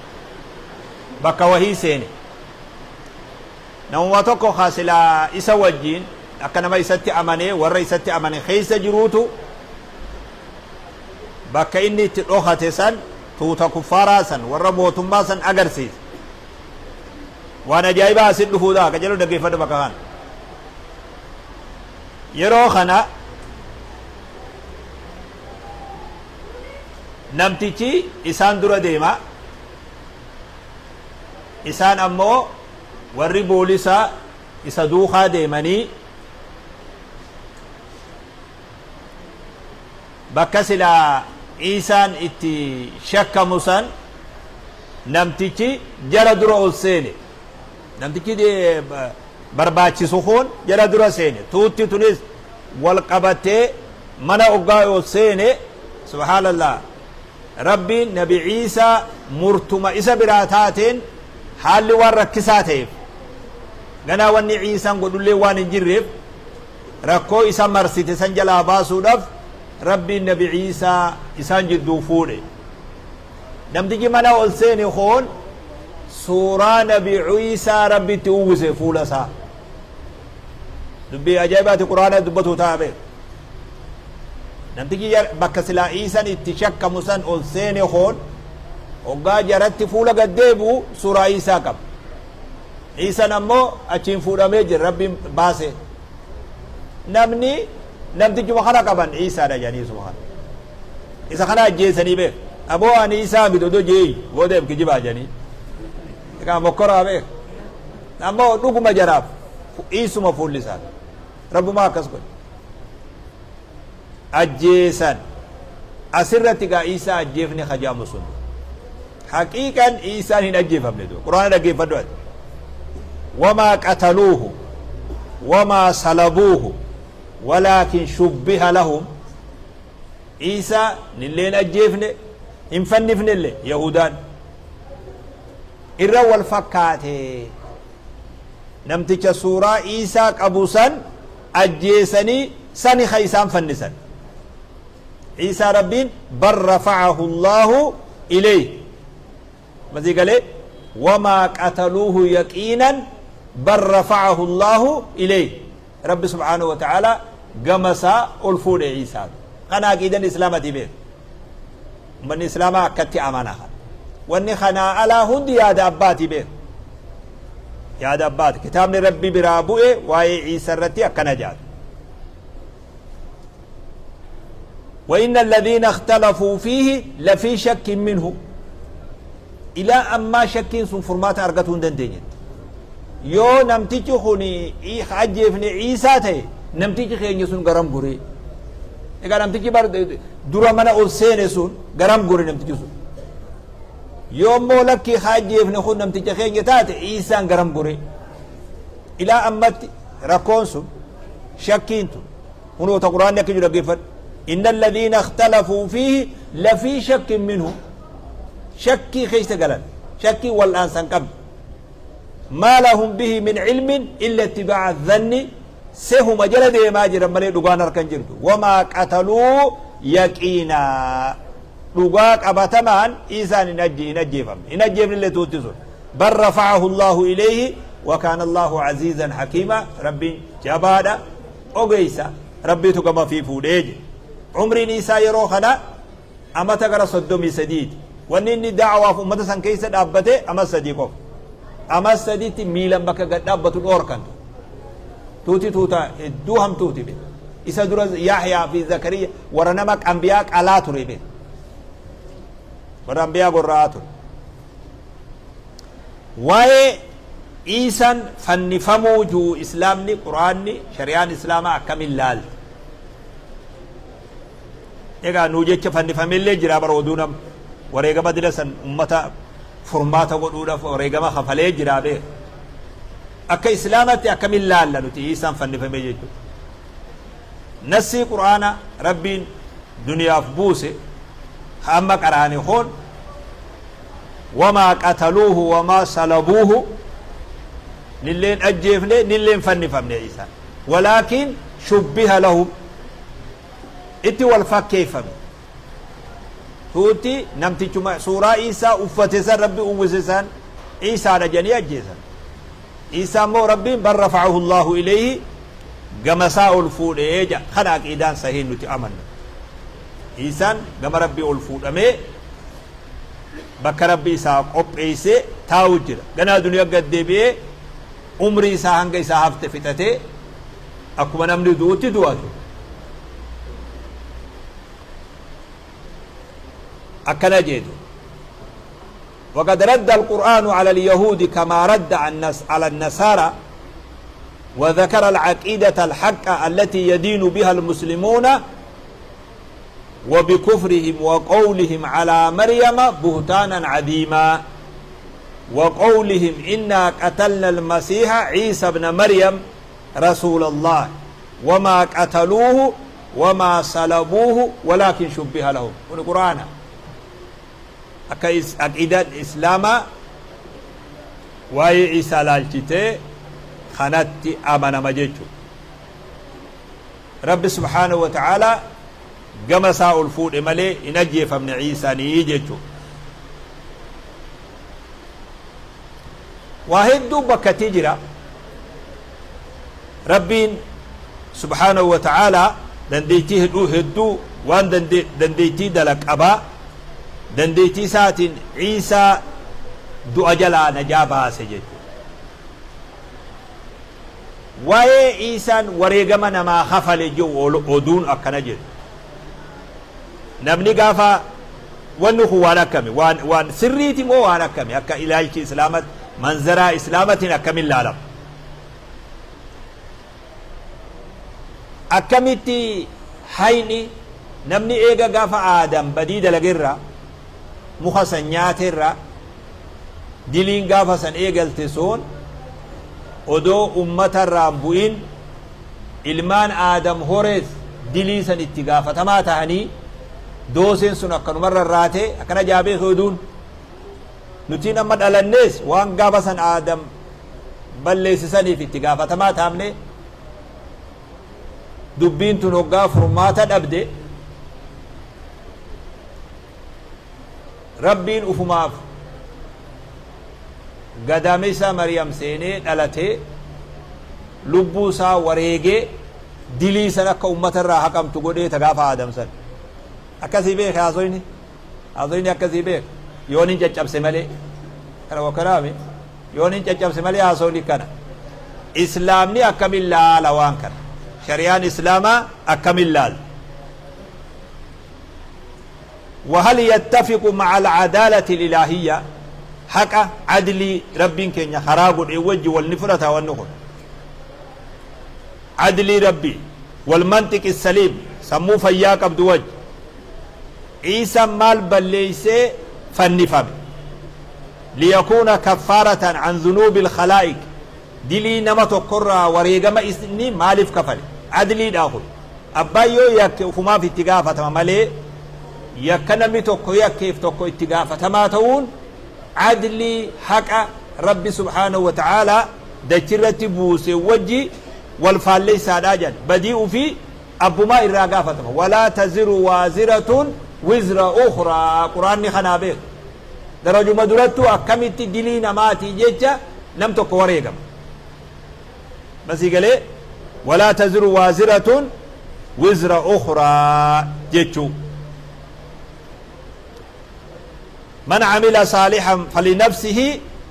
Bakka wahii seene. Namuma tokko ka silaa isa wajjiin akka nama isatti amanee warra isatti amane keessa jiruutu bakka inni itti dhokate san tuuta kuffaaraa san warra mootummaa san agarsiise. Waan ajaa'ibaa asin dhufuudha qajeeloo dhaggeeffadhu bakka kana. Yeroo kana namtichi isaan dura deema, isaan ammoo warri boolisaa isa duukaa deemanii bakka silaa Iisaan itti shakkamu san namtichi jara dura ol seene. Namtichi barbaachisu kun jara dura seene. Tuutti tunis wal qabattee mana oggaa ol seene. Subhaanallah, Rabbiin Nabi Iisaa murtuma isa biraa taateen haalli waan rakkisaa ta'eef, ganaa wanni Iisaan godhullee waan hin jirreef, rakkoo isa marsite san jalaa baasuudhaaf Rabbiin Nabi Iisaa isaan jidduu fuudhe. Namtichi mana ol seene kun suuraa Nabi Iisaa Rabbitti uwwise fuula isaa. Dubbii ajaa'ibaati Quraana dubbatu ta'a beeku. Namtichi bakka silaa Iisan itti shakkamu san ol seene kun hoggaa jaratti fuula gad deebi'u suuraa Iisaa qaba. Iisan ammoo achiin fuudhamee jira, Rabbiin baase. Namni namtichuma kana qaban Iisaadha jedhanii isuma kana. Isa kana ajjeesanii beeku. Aboo ani Iisaa miti odoo jeeyi booda kijibaa jedhanii. Egaa mokkoraa beeku. Ammoo dhuguma jaraaf Iisuma fuulli isaa. Rabbumaa akkas godhe. Ajjeesan. Asirratti gaa Iisaa ajjeefne kajaamu sun. Haqiiqan Iisaan hin ajjeefamne du'a. Quraana dhaggeeffadhu ati. Wamaa qataluuhu wamaa salabuuhu walaakin shubbiha lahum. Iisaa nilleen ajjeefne, hin fannifnellee Yahudaan. Irra wal fakkaate. Namticha suuraa Iisaa qabu san ajjeesanii sani ka isaan fannisan. Iisaa Rabbiin bal rafa'ahu Allaahu ilayhi. Masii galee wamaa qataluuhu yaqiinan bal rafa'ahu Allaahu ilayhi. Rabbi subhaanahu wa ta'ala gama isaa ol fuudhe Iisaa. Kana aqiidan Islaamatii beeku. Ummanni Islaamaa akkatti amana kana. Wanni kanaa alaa hundi yaada abbaatii beeku. Yaada abbaati. Kitaabni Rabbi biraa bu'e waa'ee Iisaa irratti akkana jaatu. وإن الذين اختلفوا فيه لفي شك منه. Ilaa ammaa shakkiin sun furmaata argatuu hin dandeenyetti. Yoo namtichi kun ka ajjeefne Iisaa ta'e, namtichi keenya sun garam goree? Egaa namtichi bar dura mana ol seene sun garam gore namtichi sun? Yoo immoo lakkii ka ajjeefne kun namticha keenya taate, Iisaan garam goree? Ilaa ammatti rakkoon sun, shakkiin tun hunoota. Quraanni akka jiru dhaggeeffadhu: إن الذين اختلفوا فيه لفي شك منه. Shakkii keessa galan, shakkii wal'aansan qabdu. ما لهم به من علم إلا اتباع الظن. Sehuma jala deemaa jiran malee dhugaan harkan jirtu. وما قتلوه يقينا. Dhugaa qabatamaan isaan hin ajjeefamne, hin ajjeefne illee tuutti sun. بل رفعه الله إليه وكان الله عزيزا حكيما. Rabbiin jabaadha, ogeeysa. Rabbiitu gama fi fuudhee je. Umriin isaa yeroo kana amata gara 33ti. Wanni inni da'awaaf ummata san keessa dhaabbate ama 3 qofa. Ama sadiitti miilan bakka gad dhaabbatu dhoorkantu. Tuuti tuuta hedduu hamtuuti be. Isa dura Yahyaa fi Zakariya warra nama ambiyaa qalaa ture be, warra ambiyaa gorra'aa ture. Waa'ee Iisan fannifamuu juu Islaamni, Quraanni, shari'aan Islaamaa akkamin laalte? Egaa nuu jecha fannifamellee jira bara. Oduu nam wareegama dila san ummata furmaata godhuudhaaf wareegama kafalee jira bee. Akka Islaamatti akkamin laalla nuti Iisaan fannifamee jechuudha? Nassii Qur'aana Rabbiin duniyaaf buuse ka amma qaraane hoon: وما قتلوه وما صلبوه. Nilleen ajjeefne, nilleen fannifamne Iisaan. ولكن شبه لهم. Itti wal fakkeeffame. Tuuti namtichuma suuraa Iisaa uffate san Rabbi uwwise san Iisaadha jedhanii ajjeesan. Iisaa immoo Rabbiin بل رفعه الله إليه, gama isaa ol fuudhee ja. Kana aqiidaan sahiin nuti amannu. Iisaan gama Rabbii ol fuudhamee bakka Rabbi isaa qopheeyse taa'u jira. Ganaa duniyaa gad deebi'ee umrii isaa hanga isaa hafte fixatee akkuma namni du'utti du'atu. Akkana jeetu: وقد رد القرآن على اليهود كما رد على النصارى، وذكر العقيدة الحق التي يدين بها المسلمون، وبكفرهم وقولهم على مريم بهتانا عظيما، وقولهم إنا قتلنا المسيح عيسى ابن مريم رسول الله وما قتلوه وما صلبوه ولكن شبه لهم. القرآن aqiidaan Islaamaa waa'ee Isaa laalchitee kanatti amanama jechuudha. Rabbi سبحانه وتعالى gama isaa ol fuudhe malee hin ajjeefamne Iisaanii jechuudha. Waa hedduu bakkatti jira. Rabbiin سبحانه وتعالى dandeettii hedduu hedduu waan dandeettii dalaqabaa, dandeettii isaatiin Iisaa du'a jalaa najaa baase jechuudha. Waa'ee Iisaan wareegama namaa kafale jiru oduun akkana jedhu. Namni gaafa wanni kun waan akkami, waan sirriiti moo waan akkami? Akka ilaalchi Islaamatti, manzaraa Islaamatiin akkamin laalama? Akkamitti hayni namni eega gaafa Aadam badii dalagerra, muka san nyaaterra, diliin gaafa san eegalte sun odoo ummatarraan bu'in, ilmaan Aadam horees dilii san itti gaafatamaa ta'anii, dooseen sun akkanumarra raate akkana jaabee oduun nutiin amma dhalannees waan gaafa san Aadam balleessisaniif itti gaafatamaa taamne, dubbiin tun hoggaa furmaata dhabde, Rabbiin ufumaaf gadaamessa Maryam seenee dhalatee, lubbuu isaa wareegee, dilii san akka ummata irraa haqamtu godhee ta gaafa Aadam san. Akkasii beeka haasoyni, akkasii beeka. Yoon hin caccabse malee kana wakkanaami, yoon hin caccabse malee haasoyni kana. Islaamni akkamin laala waan kana? Shari'aan Islaamaa akkamin laala? وهل يتفق مع العدالة الإلهية؟ حق عدلي ربي كenya karaa godhe wajji wal ni fudhata wanni kun عدلي ربي والمنطق السليم sammuu fayyaa qabdu wajji عيسى maal balleeysee fannifame ليكون كفارة عن ذنوب الخلائق dilii nama tokkorraa wareegama inni maaliif kafale adliidhaa kun abbaan yoo yakke ufumaaf itti gaafatama malee yakka namni tokko yakkeef tokko itti gaafatamaa ta'uun adlii haqa rabbi subhaanahu wa ta'aalaa dachirratti buuse wajji wal faalleeysaadhaa jedhan badii ufii abbumaa irraa gaafatama walaa taziru waaziratun wizra ukhraa quraanni kanaa beeku darajuma durattuu akkamitti dilii namaatii jecha nam tokko wareegama masii galee walaa taziru waaziratun wizra ukhraa jechuu من عمل صالحا فلنفسه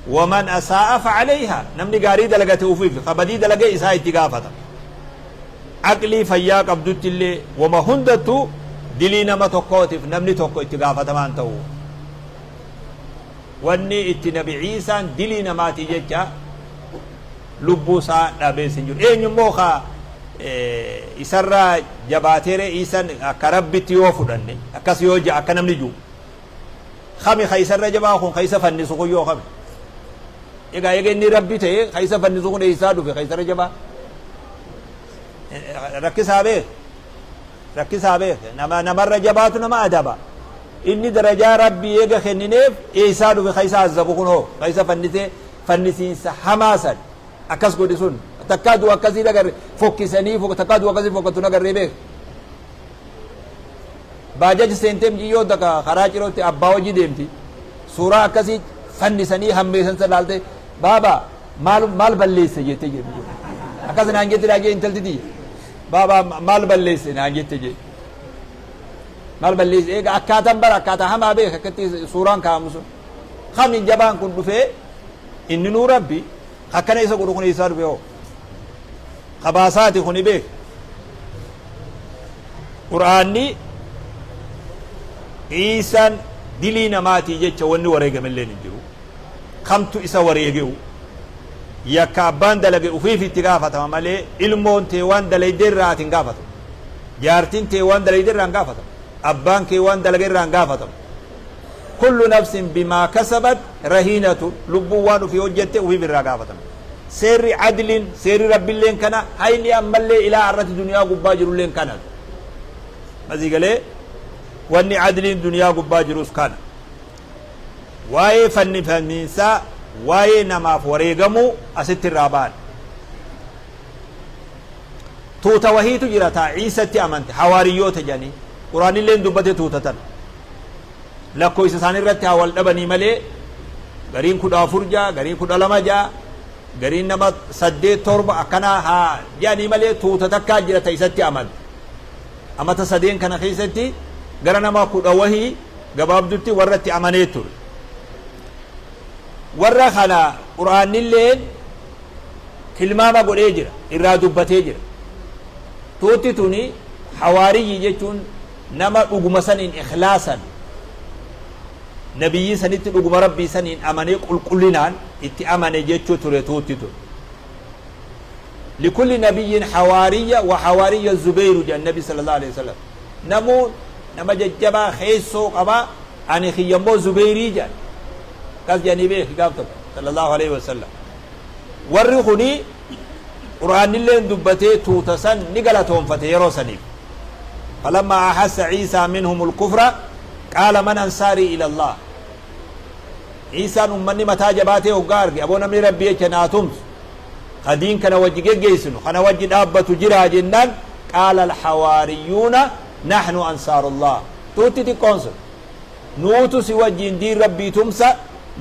ومن أساء فعليها نمني غاري دلغته وفيف خبدي دلغه إساء اتقافة عقلي فياق عبدت اللي وما هندتو دلي نما تقوتف نمني تقو اتقافة ما انتو واني اتنبي عيسى دلي نماتي ججا لبوسا نبي سنجر ايه نموخا إسرى جباتير عيسى كربتي وفدني أكس يوجع أكنم نجو خمي خيسر رجبا خون خيسر فنسو خيو خمي إيجا إيجا إني ربي تي خيسر فنسو خون إيسا دوفي خيسر رجبا ركز هابه ركز هابه نما نمر رجبات نما أدبا إني درجة ربي إيجا خنينيف إيسا دوفي خيسر عذابو خون هو خيسر فنسي فنسين حماسا أكاس قدسون تكادو أكاسي لغر فوكسني فوك تكادو أكاسي فوكتونا غريبه baajaji seentee mijiyyoo takka karaa cirootti abbaa hojii deemti suuraa akkasii fannisanii hammeessan san laalte baaba maal maal balleesse jettee jedhu akkas naan jette dhaagee intalti tiyya baaba maal balleesse naan jette jedhe maal balleesse eega akkaataan bara akkaataa hamaa beeka akkatti suuraan kaa'amu sun kamiin jabaan kun dhufee inni nuu rabbi akkana isa godhu kun isaa dhufe hoo qabaasaati kuni beeka qur'aanni Iisaan dilii namaatii jecha wanni wareegamelleen hin jiru kamtu isa wareege'u yakka abbaan dalage ufiif itti gaafatama malee ilmoon tee waan dalayde irraa ati hin gaafatamu jaartiin tee waan dalayde irraa hin gaafatamu abbaan kee waan dalage irraa hin gaafatamu kullu nafsin bimaa kasabat rahiinatu lubbuun waan ufii hojjette ufiif irraa gaafatama seerri adliin seerri rabbiilleen kana hayni ammallee ilaa irratti duniyaa gubbaa jirulleen kana masii galee wanni adliin duniyaa gubbaa jirus kana waa'ee fannifamiinsaa waa'ee namaaf wareegamuu asitti irraa ba'an tuuta wahiitu jira taa ciisatti amante hawaariyyoota jedhanii quraanilleen dubbate tuuta tan lakkoofsa isaan irratti haa wal dhabanii malee gariin 14 jaa gariin 12 jaa gariin nama 8 7 akkanaa haa jedhanii malee tuuta takkaa jira ta isatti amante amata sadeen kana keessatti gara nama kudha wahii gabaabdutti warratti amanee ture warra kana qur'aanilleen tilmaama godhee jira irraa dubbatee jira tuutti tuni hawaariyyi jechuun nama dhuguma saniin ikhlaasan nabiyyii sanitti dhuguma rabbii saniin amanee qulqullinaan itti amane jechuu ture tuutti tun likulli nabiyyin hawaariyya wa hawaariyya zubeyru jedhan nabi sallallahu alaihi wasallam namuu nama jajjabaa keessoo qabaa ani kiyyammoo zubeyrii jedhan akkas jedhanii beeki gaaf tokko sallallahu alaihi wasallam warri kuni qur'aanilleen dubbatee tuuta san ni galatoonfate yeroo saniif falamma ahassa ciisaa minhum alkufra qaala man ansaarii ila allah ciisaan ummanni mataa jabaatee hoggaa arge aboo namni rabbi jecha naa tumsu ka diin kana wajji geggeessinu kana wajji dhaabbatu jiraa jennaan qaala alhawaariyuuna نحن أنصار الله توتي تكونسل نوتو سوجين دين ربي تمسى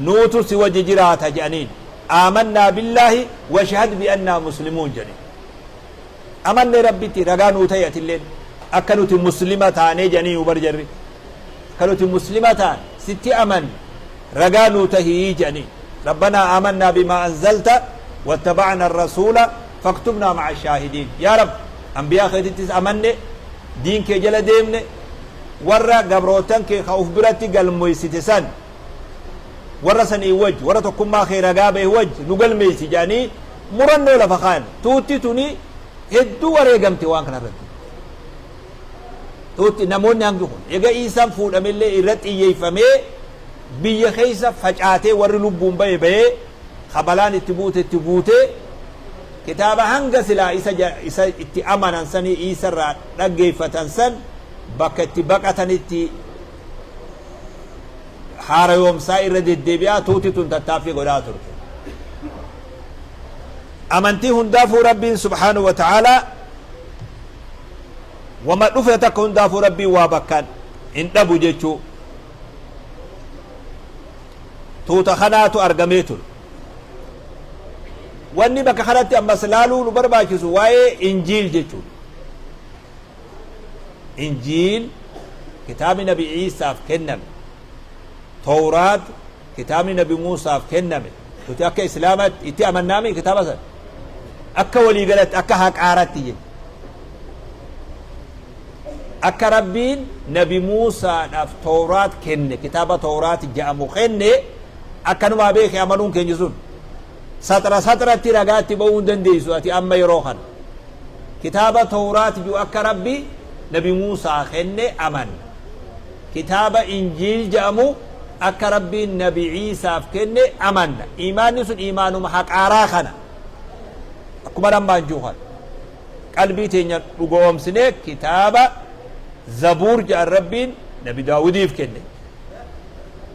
نوتو سوجي جراتا جانين آمنا بالله وشهد بأننا مسلمون جانين أمن ربي تي رقا نوتي أتلين أكنوتي مسلمة تاني جانين وبرجري كنوتي مسلمة تان ستي أمن رقا نوتي جانين ربنا آمنا بما أنزلت واتبعنا الرسول فاكتبنا مع الشاهدين يا رب أنبياء خيتي أمني دين كي جل ديمني Warra gabrootan kee ka uf biratti galmeessite san, warra sanii wajji, warra tokkummaa kee ragaa bahe wajji nu galmeessi jedhanii murannoo lafa kaayan. Tuutti tuni hedduu wareegamte waan kana irratti. Tuutti namoonni hangi kun eega Iisaan fuudhamellee irra xiyyeeffamee biyya keessa facaatee, warri lubbuun bahe bahee, ka balaan itti buute itti buutee, kitaaba hanga silaa isa itti amanan sanii Iisa irraa dhaggeeffatan san bakka itti baqatanitti haarayoomsaa irra deddeebi'aa tuuti tun tattaaffii godhaa turte. Amantii hundaafuu Rabbiin subhaanahu wa ta'aalaa wama dhufe takka hundaafuu Rabbiin waa bakkaan hin dhabu jechuu tuuta kanaatu argamee ture. Wanni bakka kanatti ammas laaluu nu barbaachisu waa'ee Injiil jechuudha. Injiil kitaabni Nabi Iisaaf kenname, Tawraat kitaabni Nabi Muusaaf kenname, nuti akka Islaamatti itti amannaami kitaaba sana akka waliigalatti, akka haqaaratti jechuudha. Akka Rabbiin Nabi Muusaadhaaf Tawraat kenne, kitaaba Tawraat jedhamu kenne, akkanumaa beeke amanuun keenya sun saxra saxratti ragaatti ba'uu hin dandeessu ati amma yeroo kana. Kitaaba Tawraat jiru akka Rabbi Nabi Muusaa kenne amanna. Kitaaba Injiil jedhamu akka Rabbiin Nabi Iisaaf kenne amanna. Imaanni sun imaanuma haqaaraa kana. Akkuma lammaan jiru kana. Qalbii teenya dhugoomsine kitaaba Zabuur jedhan Rabbiin Nabi Daawudiif kenne.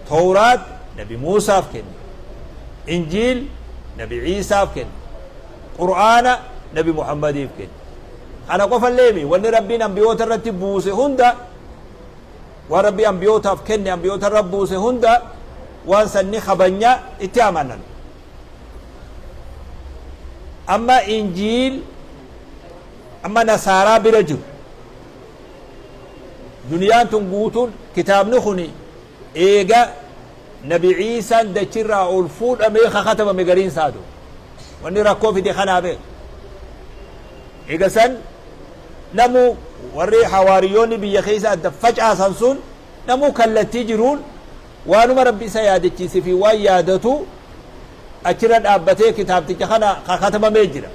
Tawraat Nabi Muusaaf kenne. Injiil Nabi Iisaaf kenne. Qur'aana Nabi Muhammadiif kenne. Kana qofallee wanni Rabbiin ambiyoota irratti buuse hunda, waan Rabbi ambiyootaaf kenne, ambiyoota irra buuse hunda, waan sanni kabanya itti amanan. Amma Injiil amma Nasaaraa bira jiru, duniyaan tun guutuun kitaabni kun eega Nabi Iisaan dachirraa ol fuudhamee kakatabame gariin isaatu. Wanni rakkoo fide kanaa beek. Eega san namu warri hawaariyoonni biyya keessa adda facaasan sun namuu kallattii jiruun waanuma Rabbi isa yaadachiise fi waan yaadatu achirra dhaabbatee kitaabticha kana kakatabamee jira.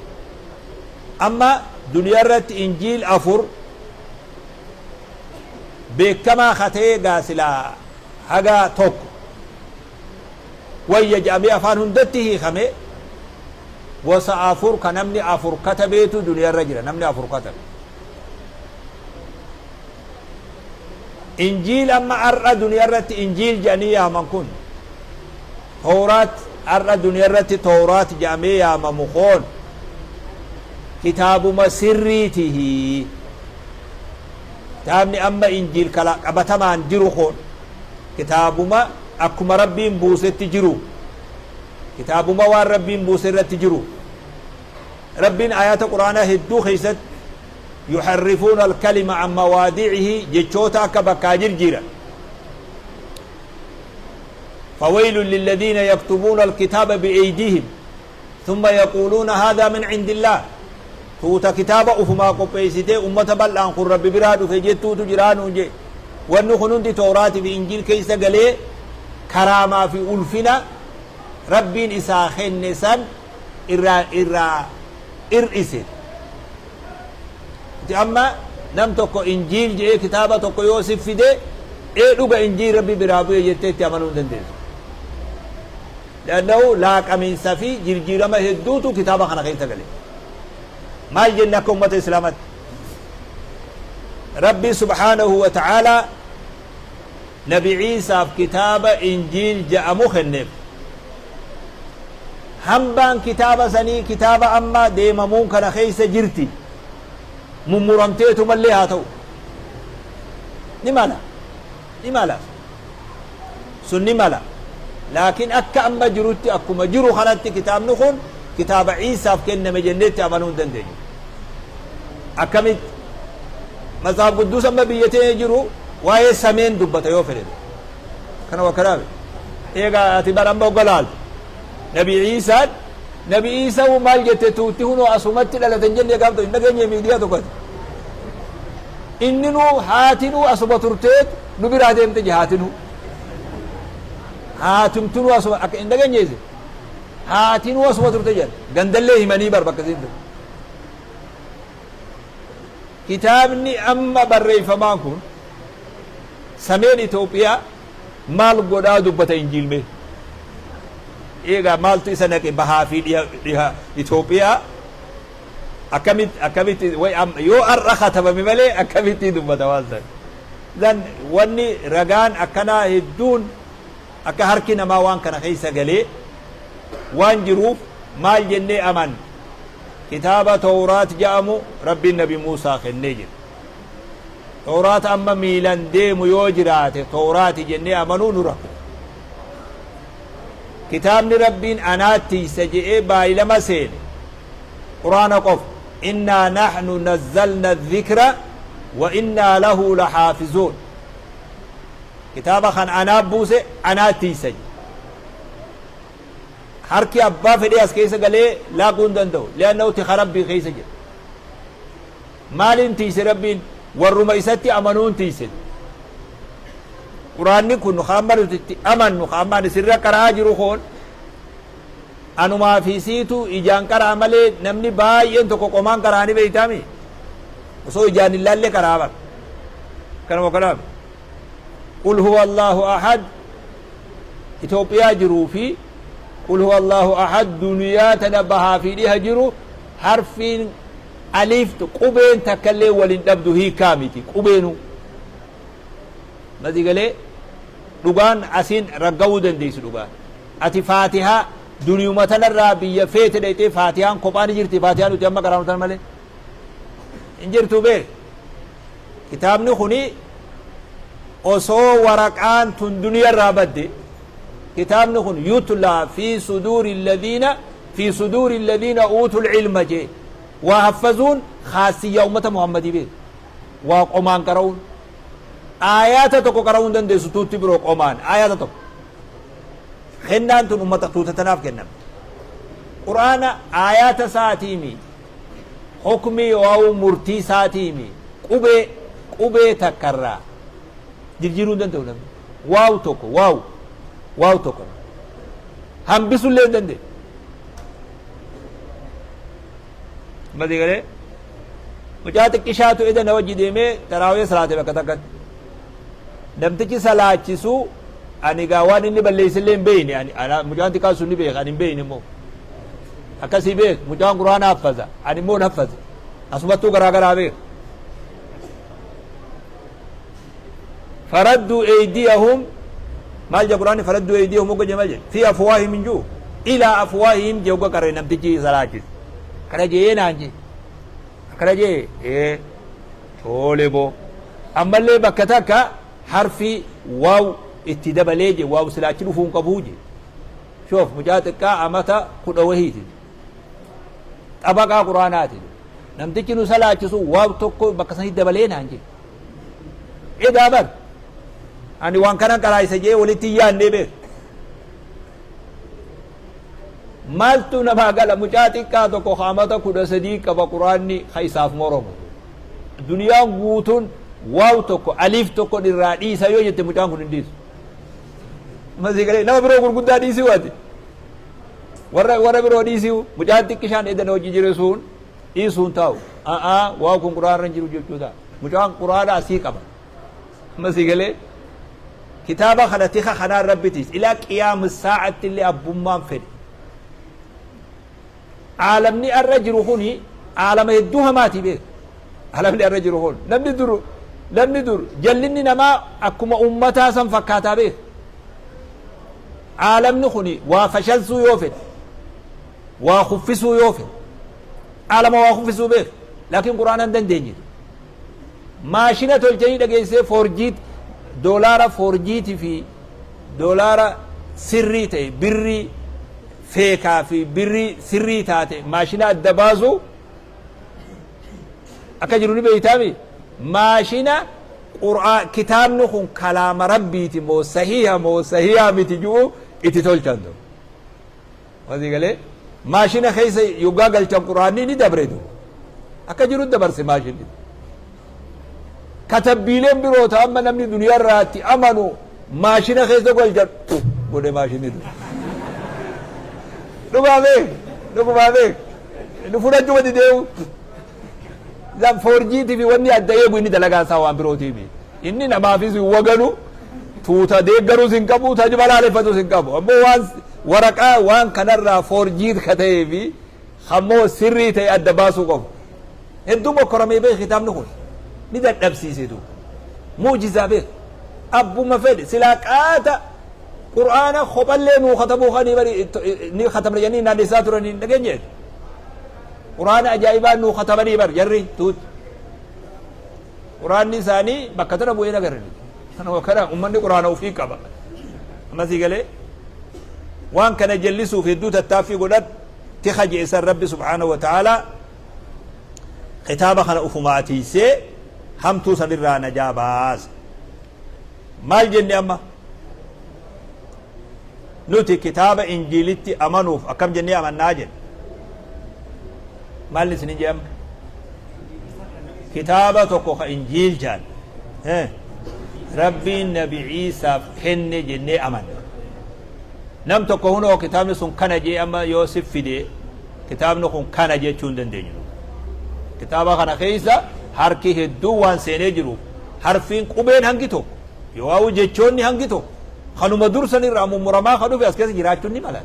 Amma duniyaa irratti Injiil 4 beekamaa katee gaasilaa haga tokko wayya jedhamee afaan hundatti hiikame, gosa 4 ka namni 4 katabeetu duniyaa irra jira. Namni 4 katabe. Injiil amma har'a duniyaa irratti Injiil jedhanii yaaman kun, Tawraat har'a duniyaa irratti Tawraat jedhamee yaamamu kun kitaabuma sirriitihi. Kitaabni amma Injiil kala qabatamaan jiru kun kitaabuma akkuma Rabbiin buusetti jiru, kitaabuma waan Rabbiin buuse irratti jiru. Rabbiin ayata Quraanaa hedduu keessatti yuharrifuuna alkalima an mawaadicihi, jechoota akka bakkaa jirjiiran. فويل للذين يكتبون الكتاب بأيديهم ثم يقولون هذا من عند الله. Tuuta kitaaba ufumaa qopheessitee ummata bal'aan kun Rabbi biraa dhufe jettuutu jiraa nuun jee. Wanni kun hundi Tooraatii fi Injiil keessa galee karaamaa fi ulfina Rabbiin isaa kenne san irraa ir'ise. Amma nam tokko Injiil jedhee kitaaba tokko yoo si fide, ee dhuga Injiil Rabbi biraa bu'e jettee itti amanuu hin dandeessu. Danda'u laaqamiinsa fi jirjiirama hedduutu kitaaba kana keessa gale. Maal jenne akka ummata Islaamatti? Rabbi subhaanahu wa ta'aalaa Nabi Iisaaf kitaaba Injiil jedhamu kenneef. Hambaan kitaaba sanii kitaaba amma deemamuun kana keessa jirti. Mummuramteetu mallee haa ta'u. Ni mala. Ni mala. Sun ni mala. Laakiin akka amma jirutti, akkuma jiru kanatti, kitaabni kun kitaaba Iisaaf kenname jenneetti amanuu hin dandeenyu. Akkamitti? Matsaaf Qudduus amma biyya teenya jiru waa'ee sameen dubbata yoo fedhe. Kana wakkanaabe. Egaa ati bara amma hogga laaltu. Nabi Iisaan, Nabi Iisaa maal jette tuutti hunoo asumatti dhalatan jennee gaafta hin dhageenye miidiyaa tokkotti. Inninuu haatinuu asuma turteet nu biraa deemte je haatinuu. Haatumtunuu asuma akka hin dhageenyeese. Haatinuu asuma turte jedhan. Gandallee himanii bar bakka isiin turte. Kitaabni amma barreeffamaan kun sameen Itoophiyaa maal godhaa dubbata injiilmee. Eegaa maaltu isa naqe bahaa fi dhiha Itoophiyaa akkamitti yoo har'a katabame malee akkamitti dubbata waan san. Zan wanni ragaan akkanaa hedduun akka harki namaa waan kana keessa galee waan jiruuf maal jennee aman kitaaba Tawraat jedhamu Rabbiin Nabi Muusaa kennee jira. Tawraat amma miilan deemu yoo jiraate Tawraati jennee amanuu nu rakko. Kitaabni Rabbiin anaatti isa je'ee baay'ilama seene Quraana qofa. Innaa nahnu nazzalna dhikra wa innaa lahu lahaafizuun. Kitaaba kan anaa buuse anaatti isa jedhe. Harki abbaa fedhee as keessa galee laaquu hin danda'u. Li'annahu tika Rabbii keessa jira. Maaliin tiise Rabbiin? Warruma isatti amanuun tiise. Quraanni kun hamma nuti itti amannu hamma ani sirra qara'aa jiru kun anumaa fi siitu ijaan qara'a malee namni baay'een tokko qomaan qara'anii beeytaami. Osoo ijaan hin laalle qara'a bara. Kanuma kanaaf. Qul huwa Allahu ahad Itoophiyaa jiruu fi qul huwa Allahu ahad duniyaa tana bahaa fi dhiha jiru harfiin aliif qubeen takkallee waliin dhabdu hiikaa miti qubeenu. Masii galee dhugaan asiin ragga'uu dandeessu dhugaan. Ati faatihaa duniyuma tanarraa biyya feete dhayxee faatihaan kophaa ni jirti faatihaa nuti amma qaraanu tan malee. Hin jirtu beek. Kitaabni kuni osoo waraqaan tun duniyarraa badde kitaabni kun yutlaa fi suduuri alladhiina uutul ilma jee waa haffazuun khaasiyyaa ummata Muhammadii beek. Waa qomaan qara'uun aayaata tokko qara'uu hin dandeessu tuutti biroo qomaan aayaata tokko. Kennaan tun ummata tuuta tanaaf kenname. Quraana aayaata isaatiimi hukmii waa'uu murtii isaatiimi qubee takkarraa jijjiiruu hin danda'u namni. Waaw tokko waaw tokko hambisuullee hin danda'u. Mati galee mucaa xiqqishaatu eda na wajji deemee taraawee salaate bakka takkatti. Namtichi salaachisu ani gaa waan inni balleessillee hin beeyne ani mucaan xiqqaan sun ni beeka ani hin beeyne immoo. Akkasii beek mucaan quraana haffaza ani immoo hin haffaze asumattuu garaa garaa beek. Faradduu eydiyahum maal jedha quraanni faradduu eydiyahum hogga jedhe maal jedhe fi afwaahihim hin jiru ilaa afwaahihim jee hogga qarre namtichi salaachise. Kana jee naan jee akkana jee ee toole boo ammallee bakka takka harfi waaw itti dabalee je waaw silaachi dhufuu hin qabuu je. Shoof mucaa xiqqaa amata 10 wahiiti. Xabaqaa quraanaati. Namtichi nu salaachisu waaw tokko bakka sanii dabalee naan jee. Edaa bar ani waan kanan qaraayisa jee walitti hin yaannee beek. Maaltu namaa gala mucaa xiqqaa tokko amata 13 qaba quraanni ka isaaf moromu. Duniyaan guutuun waaw tokko aliif tokko irraa dhiisa yoo jette mucaan kun hin dhiisu. Masii galee nama biroo gurguddaa dhiisii waati. Warra biroo dhiisii mucaan xiqqishaan edan hojii jiru sun dhiisuun taa'u. A'aa waaw kun quraana hin jiru jechuu ta'a. Mucaan quraana asii qaba. Masii galee kitaaba kana tika kanaan rabbitiis ilaa qiyaama saa'atti illee abbummaan fedhe. Aalamni arra jiru kuni aalama hedduu hamaati beek. Aalamni arra jiru kun namni dur jallinni namaa akkuma ummataa san fakkaataa beek. Aalamni kuni waa fashalsuu yoo fedhe waa kuffisuu yoo fedhe aalama waa kuffisuu beek. Laakiin quraana hin dandeenye. Maashina tolchanii dhageessee foorjiit doolaara foorjiitii fi doolaara sirrii ta'e birrii feekaa fi birrii sirrii taate maashina adda baasu akka jiru ni beeytaami. Maashina kitaabni kun kalaama rabbiiti moo sahiha moo sahiha miti ji'u itti tolchan ta'u. Wasii galee maashina keessa yoggaa galchan quraanni ni dabre du. Akka jiru dabarse maashinni. Katabbiileen biroo ta amma namni duniyaa irraatti amanu maashina keessa galchan godhe maashinni tun. Dhugaa beek, dhugumaa beek. Inni fudhachuma dideewu. Zan foorjiitii fi wanni adda eegu inni dalagaa isaa waan birootiifi. Inni namaafis hin waganu, tuuta deeggarus hin qabu, ta balaaleffatus hin qabu. Ammoo waan waraqaa waan kanarraa foorjii ka ta'ee fi ammoo sirrii ta'e adda baasuu qabu. Hedduu mokkoramee beek kitaabni kun. Ni dadhabsiise duuba. Mu'jizaa beek. Abbuma fedhe silaa qaata Qur'aana kophallee nuu katabuu kanii bari ni katabna jedhanii naannessaa turanii hin dhageenye. Qur'aana ajaa'ibaa nuu katabanii bar jarri tuuti. Qur'aanni isaanii bakka tana bu'ee nagarre. Kanuma kana ummanni Qur'aana ofii qaba. Amma sii galee waan kana jallisuuf hedduu tattaaffii godhat tika je'esan Rabbi subhaanahu wa ta'aalaa kitaaba kana ufumaa tiysee hamtuu sanirraa najaa baase. Maal jenne amma? Nuti kitaaba Injiilitti amanuuf akkam jennee amannaa jenne? Maal isinin jee amma? Kitaaba tokko ka Injiil jaan. Rabbiin Nabi Iisaaf kenne jennee amanna. Nam tokko hunoo kitaabni sun kana jee amma yoo si fide kitaabni kun kana jechuu hin dandeenyu. Kitaaba kana keessa harki hedduun waan seenee jiruuf harfiin qubeen hangi tokko yoo'aa'u jechoonni hangi tokko kanuma dur san irraa mummuramaa ka dhufe as keessa jiraachuun ni mala.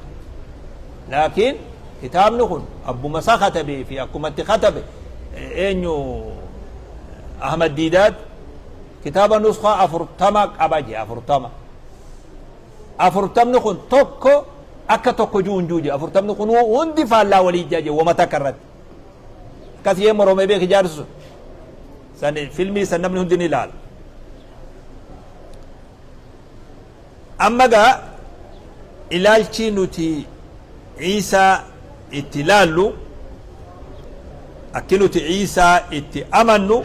Laakiin kitaabni kun abbuma isaa katabee fi akkuma itti katabe eenyu Ahmad Diidaat kitaaba nuskaa 40 qaba jee 40. Afurtamni kun tokko akka tokko juu hin juu jee afurtamni kun hundi faallaa walii jaa jee wama takka irratti. Akkas jee moromee beeki jaarsi sun. San filmii san namni hundi ni ilaala. Amma gaa ilaalchi nuti Iisaa itti ilaallu akki nuti Iisaa itti amannu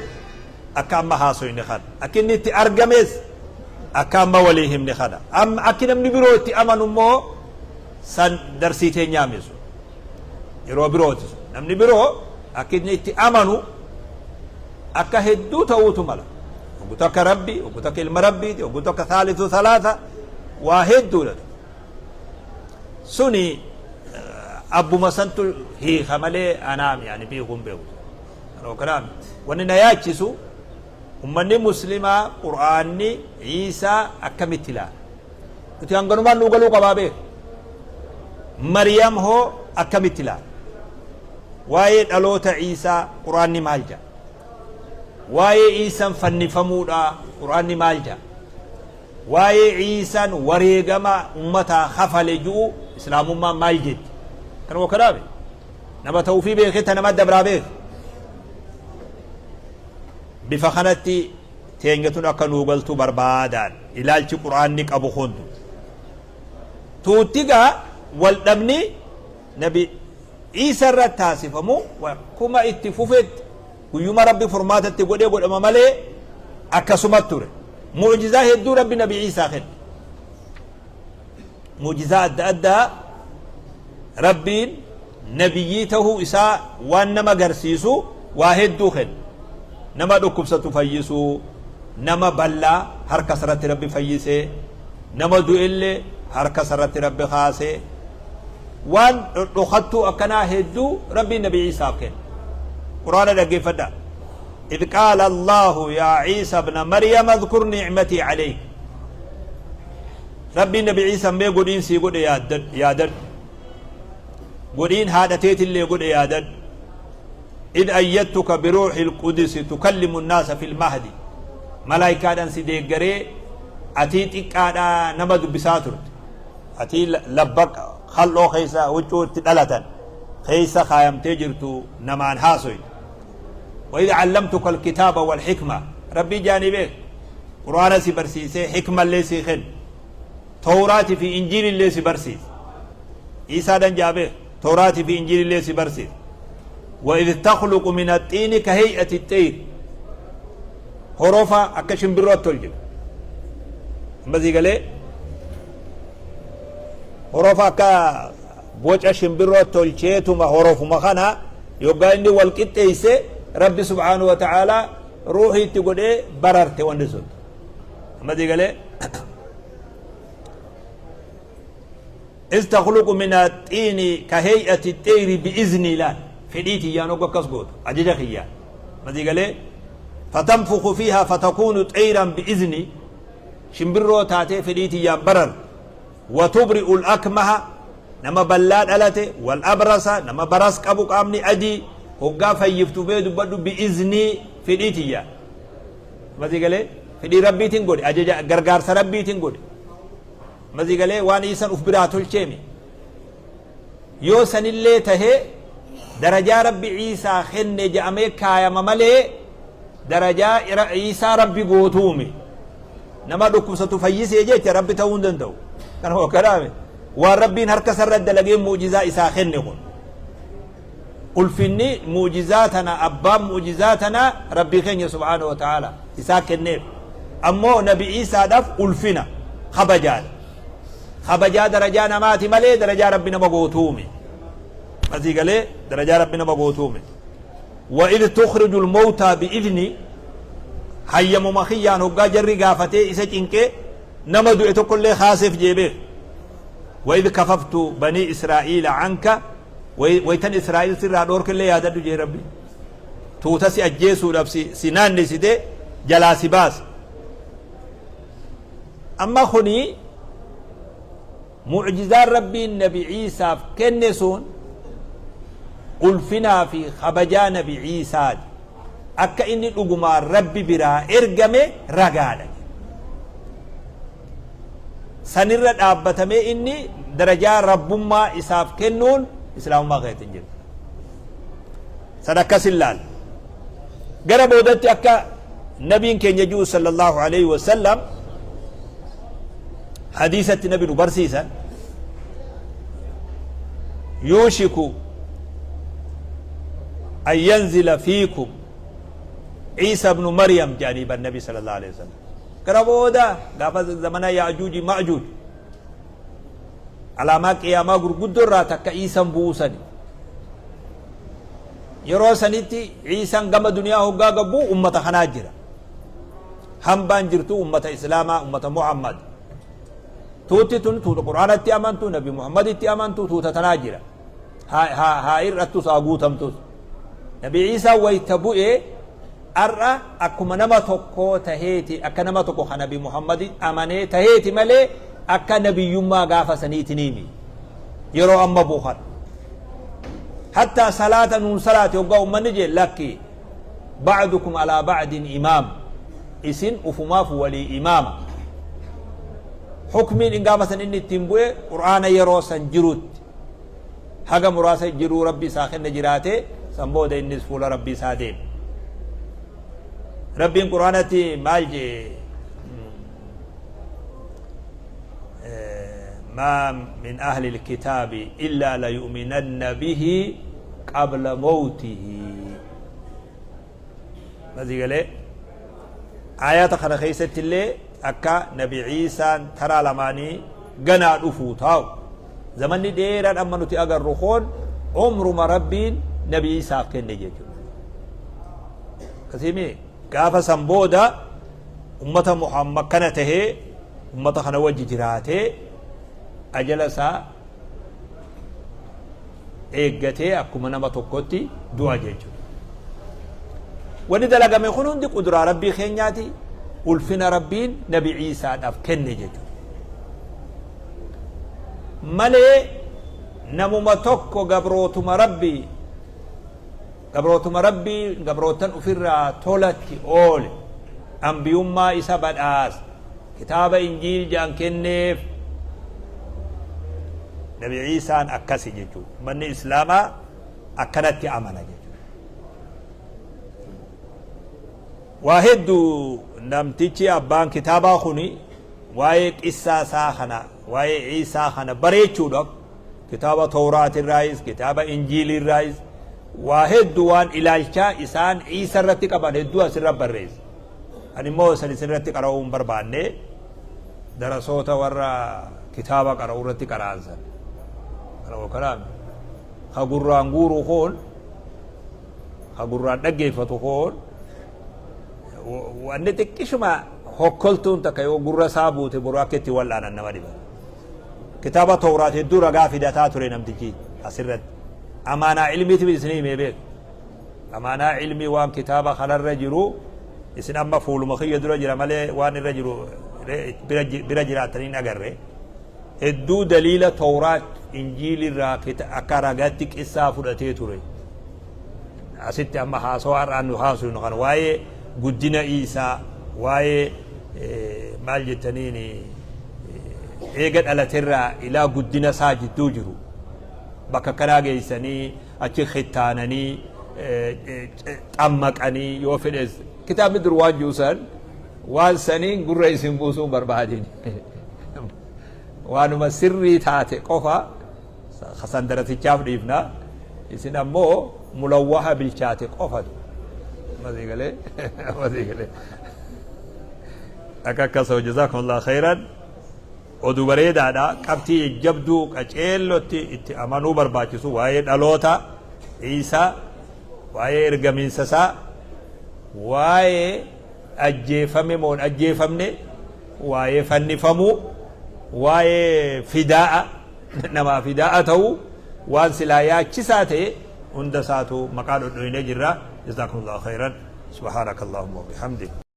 akka amma haasoyne kana. Akki inni itti argames akka amma walii himne kana. Amma akki namni biroo itti amanu immoo san darsii teenyaami sun. Yeroo birooti sun. Namni biroo akki inni itti amanu akka hedduu ta'uutu mala. Oggu takka Rabbi, oggu takka ilma Rabbiiti, oggu takka thaalithu thalaatha waa hedduudha. Suni abbuma santu hiika malee anaami ani beeku hin beeku. Kanaaf wanni na yaachisu ummanni muslimaa Qur'aanni Iisaa akkamitti ilaala? Nuti hanganumaan nuu galuu qabaa beeku. Maryam hoo akkamitti ilaala? Waa'ee dhaloota Iisaa Qur'aanni maal jedha? Waa'ee Iisaan fannifamuudha Qur'aanni maal jedha? Waa'ee Iisaan wareegama ummataa kafale ju'u Islaamummaan maal jetti? Kanuma kanaafi nama ta'uufii beekee ta nama dabraa beeke. Bifa kanatti teenya tun akka nuu galtu barbaadaan ilaalchi Qur'aanni qabu hundu. Tuutti gaa wal dhabni Nabi Iisa irra taasifamu akkuma itti fufetti guyyuma Rabbi furmaata itti godhee godhama malee akkasuma ture. Mu'jizaa hedduu Rabbi Nabi Iisaa kenne. Mu'jizaa adda addaa Rabbiin nabiyyii tahuu isaa waan nama garsiisu waa hedduu kenne. Nama dhukkubsatu fayyisuu, nama ballaa harka isarratti Rabbi fayyise, nama du'ellee harka isarratti Rabbi kaase. Waan dhodhokattuu akkanaa hedduu Rabbiin Nabi Iisaaf kenne. Qur'aana dhaggeeffadhaa. Idh qaala Allaahu yaa Iisa ibna Maryama adhkur ni'matii aleyk. Rabbiin Nabi Iisaan mee godhiin sii godhe yaadadhu. Godhiin haadha teetillee godhe yaadadhu. Idh ayyadtuka biruuhil qudisi tukallimu nnaasa fil mahdi. Malaayikaadhaan si deeggaree atii xiqqaadhaa nama dubbisaa turte. Atii labba kal'oo keessa huccuu itti dhalatan keessa kaayamtee jirtu namaan haasoyte. Wa idh allamtuka alkitaaba wal hikma. Rabbii jaanii beek. Qur'aana si barsiisee hikmallee sii kenne. Towraati fi Injiilillee si barsiise. Iisaadhan jaa beek. Towraati fi Injiilillee si barsiise. Wa idh takhluqu min axxiini ka hey'ati xeyr. Horofa akka shimbirrootti tolchite. Amma sii galee horofa akka boca shimbirroo tolcheetuma horofuma kana yoggaa inni wal qixxeeyse Rabbi subhaanahu wa ta'aalaa Ruuhii itti godhee bararte wanni sun. Amma sii galee? Iz takhluqu min axiini ka hey'ati xeyri bi'iznii, laal, fedhii tiyyaan hogga akkas gootu, ajaja kiyyaan. Amma sii galee? Fatanfukhu fiihaa fatakuunu xeyran bi'iznii, shimbirroo taatee fedhii tiyyaan bararte. Wa tubri'u al-akmaha, nama ballaa dhalate, wal abrasa, nama baras qabu, qaamni adii hoggaa fayyiftu mee dubbadhu, bi'iznii, fedhii tiyyaan. Amma sii galee? Fedhii Rabbiitiin godhe, ajaja gargaarsa Rabbiitiin godhe. Amma sii galee? Waan Iisan uf biraa tolcheemi. Yoo sanillee tahee darajaa Rabbi Iisaa kenne je'amee kaayama malee darajaa Iisaa Rabbi gootuumi. Nama dhukkubsatu fayyisee jecha Rabbi ta'uu hin danda'u. Kanuma akkanaami. Waan Rabbiin harka isarra dalagee mu'jizaa isaa kenne kun. Ulfinni mu'jizaa tana, abbaan mu'jizaa tana Rabbii keenya subhaanahu wa ta'ala isaa kenneef. Ammoo Nabi Iisaadhaaf ulfina kabajaadha. Kabajaa darajaa namaati malee darajaa Rabbi nama gootuumi. Asii galee darajaa Rabbi nama gootuumi. Wa idh tukhrijul mawtaa bi'idhni, hayyamuma kiyyaan hoggaa jarri gaafatee isa cinqee nama du'e tokkollee kaaseef jee beek. Wa idh kafaftu banii Israa'iila anka, waytan Israa'iil sirraa dhoorkellee yaadadhu jee Rabbi. Tuuta si ajjeesuudhaaf si naannesite jalaa si baase. Amma kuni mu'jizaan Rabbiin Nabi Iisaaf kenne sun ulfinaa fi kabajaa Nabi Iisaati. Akka inni dhugumaan Rabbi biraa ergame ragaadha. Sanirra dhaabbatamee inni darajaa Rabbummaa isaaf kennuun Islaamummaa keessatti hin jiru. San akkas hin laal. Gara boodatti akka Nabiin keenya ji'u sallallahu alaihi wasallam hadiisatti Nabi nu barsiisan, yuushiku an yanzila fiikum Ciisa ibnu Maryam jedhanii bar Nabi sallallahu alaihi wasallam. Gara booda gaafa zamana Yaajuuji Ma'juuj alaamaa qiyaamaa gurguddoo irraa takka Iisan bu'uu sani. Yeroo sanitti Iisan gama duniyaa hoggaa gabbuu ummata kanaa jira. Hambaan jirtu ummata Islaamaa, ummata Muhammad. Tuutti tun tuuta Qur'aanatti amantu, Nabi Muhammaditti amantu, tuuta tanaa jira. Haa hir'attus haa guutamtus. Nabi Iisaan wayta bu'e ar'a akkuma nama tokkoo taheeti, akka nama tokko ka Nabi Muhammadi amanee taheeti malee akka nabiyyummaa gaafa saniitiniimi. Yeroo amma bu'u kana. Hattaa salaata nuun salaati hoggaa ummanni jee, lakki, ba'dukum alaa ba'din imaam, isin ufumaaf walii imaama. Hukmiin in gaafa san inni ittiin bu'e Qur'aana yeroo san jirutti haga muraasa jiruu Rabbi isaa kenne jiraate, san booda innis fuula Rabbi isaa deeme. Rabbiin Qur'aanatti maal jee? ما من أهل الكتاب إلا ليؤمنن به قبل موته. Masii galee? Ayata kana keessatti illee akka Nabi Ciisaan taraa lamaanii ganaa dhufuu taa'u, zamanni dheeraan amma nuti agarru kun umruma Rabbiin Nabi Ciisaaf kenne jechuudha. Akkasiimi gaafa san booda ummata Muhammad kana tahee ummata kana wajji jiraatee ajala isaa eeggatee akkuma nama tokkotti du'a jechuudha. Wanni dalagame kun hundi quduraa Rabbii keenyaati, ulfina Rabbiin Nabi Ciisaadhaaf kenne jechuudha. Malee namuma tokko gabrootuma Rabbii gabrootan ofirraa tolatti oole, ambiyummaa isa badhaase, kitaaba Injiil jedhan kenneef. Nabi Ciisaan akkasi jechuudha. Manni Islaamaa akkanatti amana jechuudha. Waa hedduu namtichi abbaan kitaabaa kuni waa'ee qissaa isaa kana, waa'ee Ciisaa kana bareechuudhaaf kitaaba Tawraatirraayis kitaaba Injiilirraayis waa hedduu waan ilaalchaa isaan Ciisa irratti qaban hedduu asirra barreesse. Ani immoo san isinirratti qara'uu hin barbaanne, darasoota warra kitaaba qara'uu irratti qara'ansan. Kana kanaaf ka gurraan guuru kun, ka gurraan dhaggeeffatu kun Wanni xiqqishuma hokkoltuun takka yoo gurra isaa buute boru akka itti wal'aanan nama dhiba. Kitaaba Tawraat hedduu ragaa fidataa ture namtichi asirratti. Amaanaa ilmiitiif isin himee beeku. Amaanaa ilmii waan kitaaba kanarra jiru isin amma fuuluma kiyya dura jira malee waan irra jiru bira jiraatanii hin agarre. Hedduu daliila Tawraat Injiilirraa akka ragaatti qissaa fudhatee ture. Asitti amma haasawaa har'aan nu haasofnu kana waa'ee guddina Iisaa, waa'ee maal jettaniin eega dhalaterraa ilaa guddina isaa jidduu jiru bakka akkanaa geessanii achi khittaananii xammaqanii yoo fedhes kitaabni dur waan jiru san waan saniin gurra isin buusuun barbaadin. Waanuma sirrii taate qofa sandaratichaaf dhiifna, isin ammoo mulawwaha bilchaate qofatu masii galee masii galee akka akkasoo. Jazakumullah khairan. Oduu bareedaadha. Qabxii jajjabduu qaceellotti itti amanuu barbaachisu, waa'ee dhaloota Iisaa, waa'ee ergamiinsa isaa, waa'ee ajjeefame moo hin ajjeefamne, waa'ee fannifamuu, waa'ee fidaa'a namaa fidaa'a ta'uu, waan silaa yaachisaa ta'e hunda isaatu maqaa dhodhoynee jirra. Jazakumullahu khairan. Subhaanaka allahumma wa bihamdik.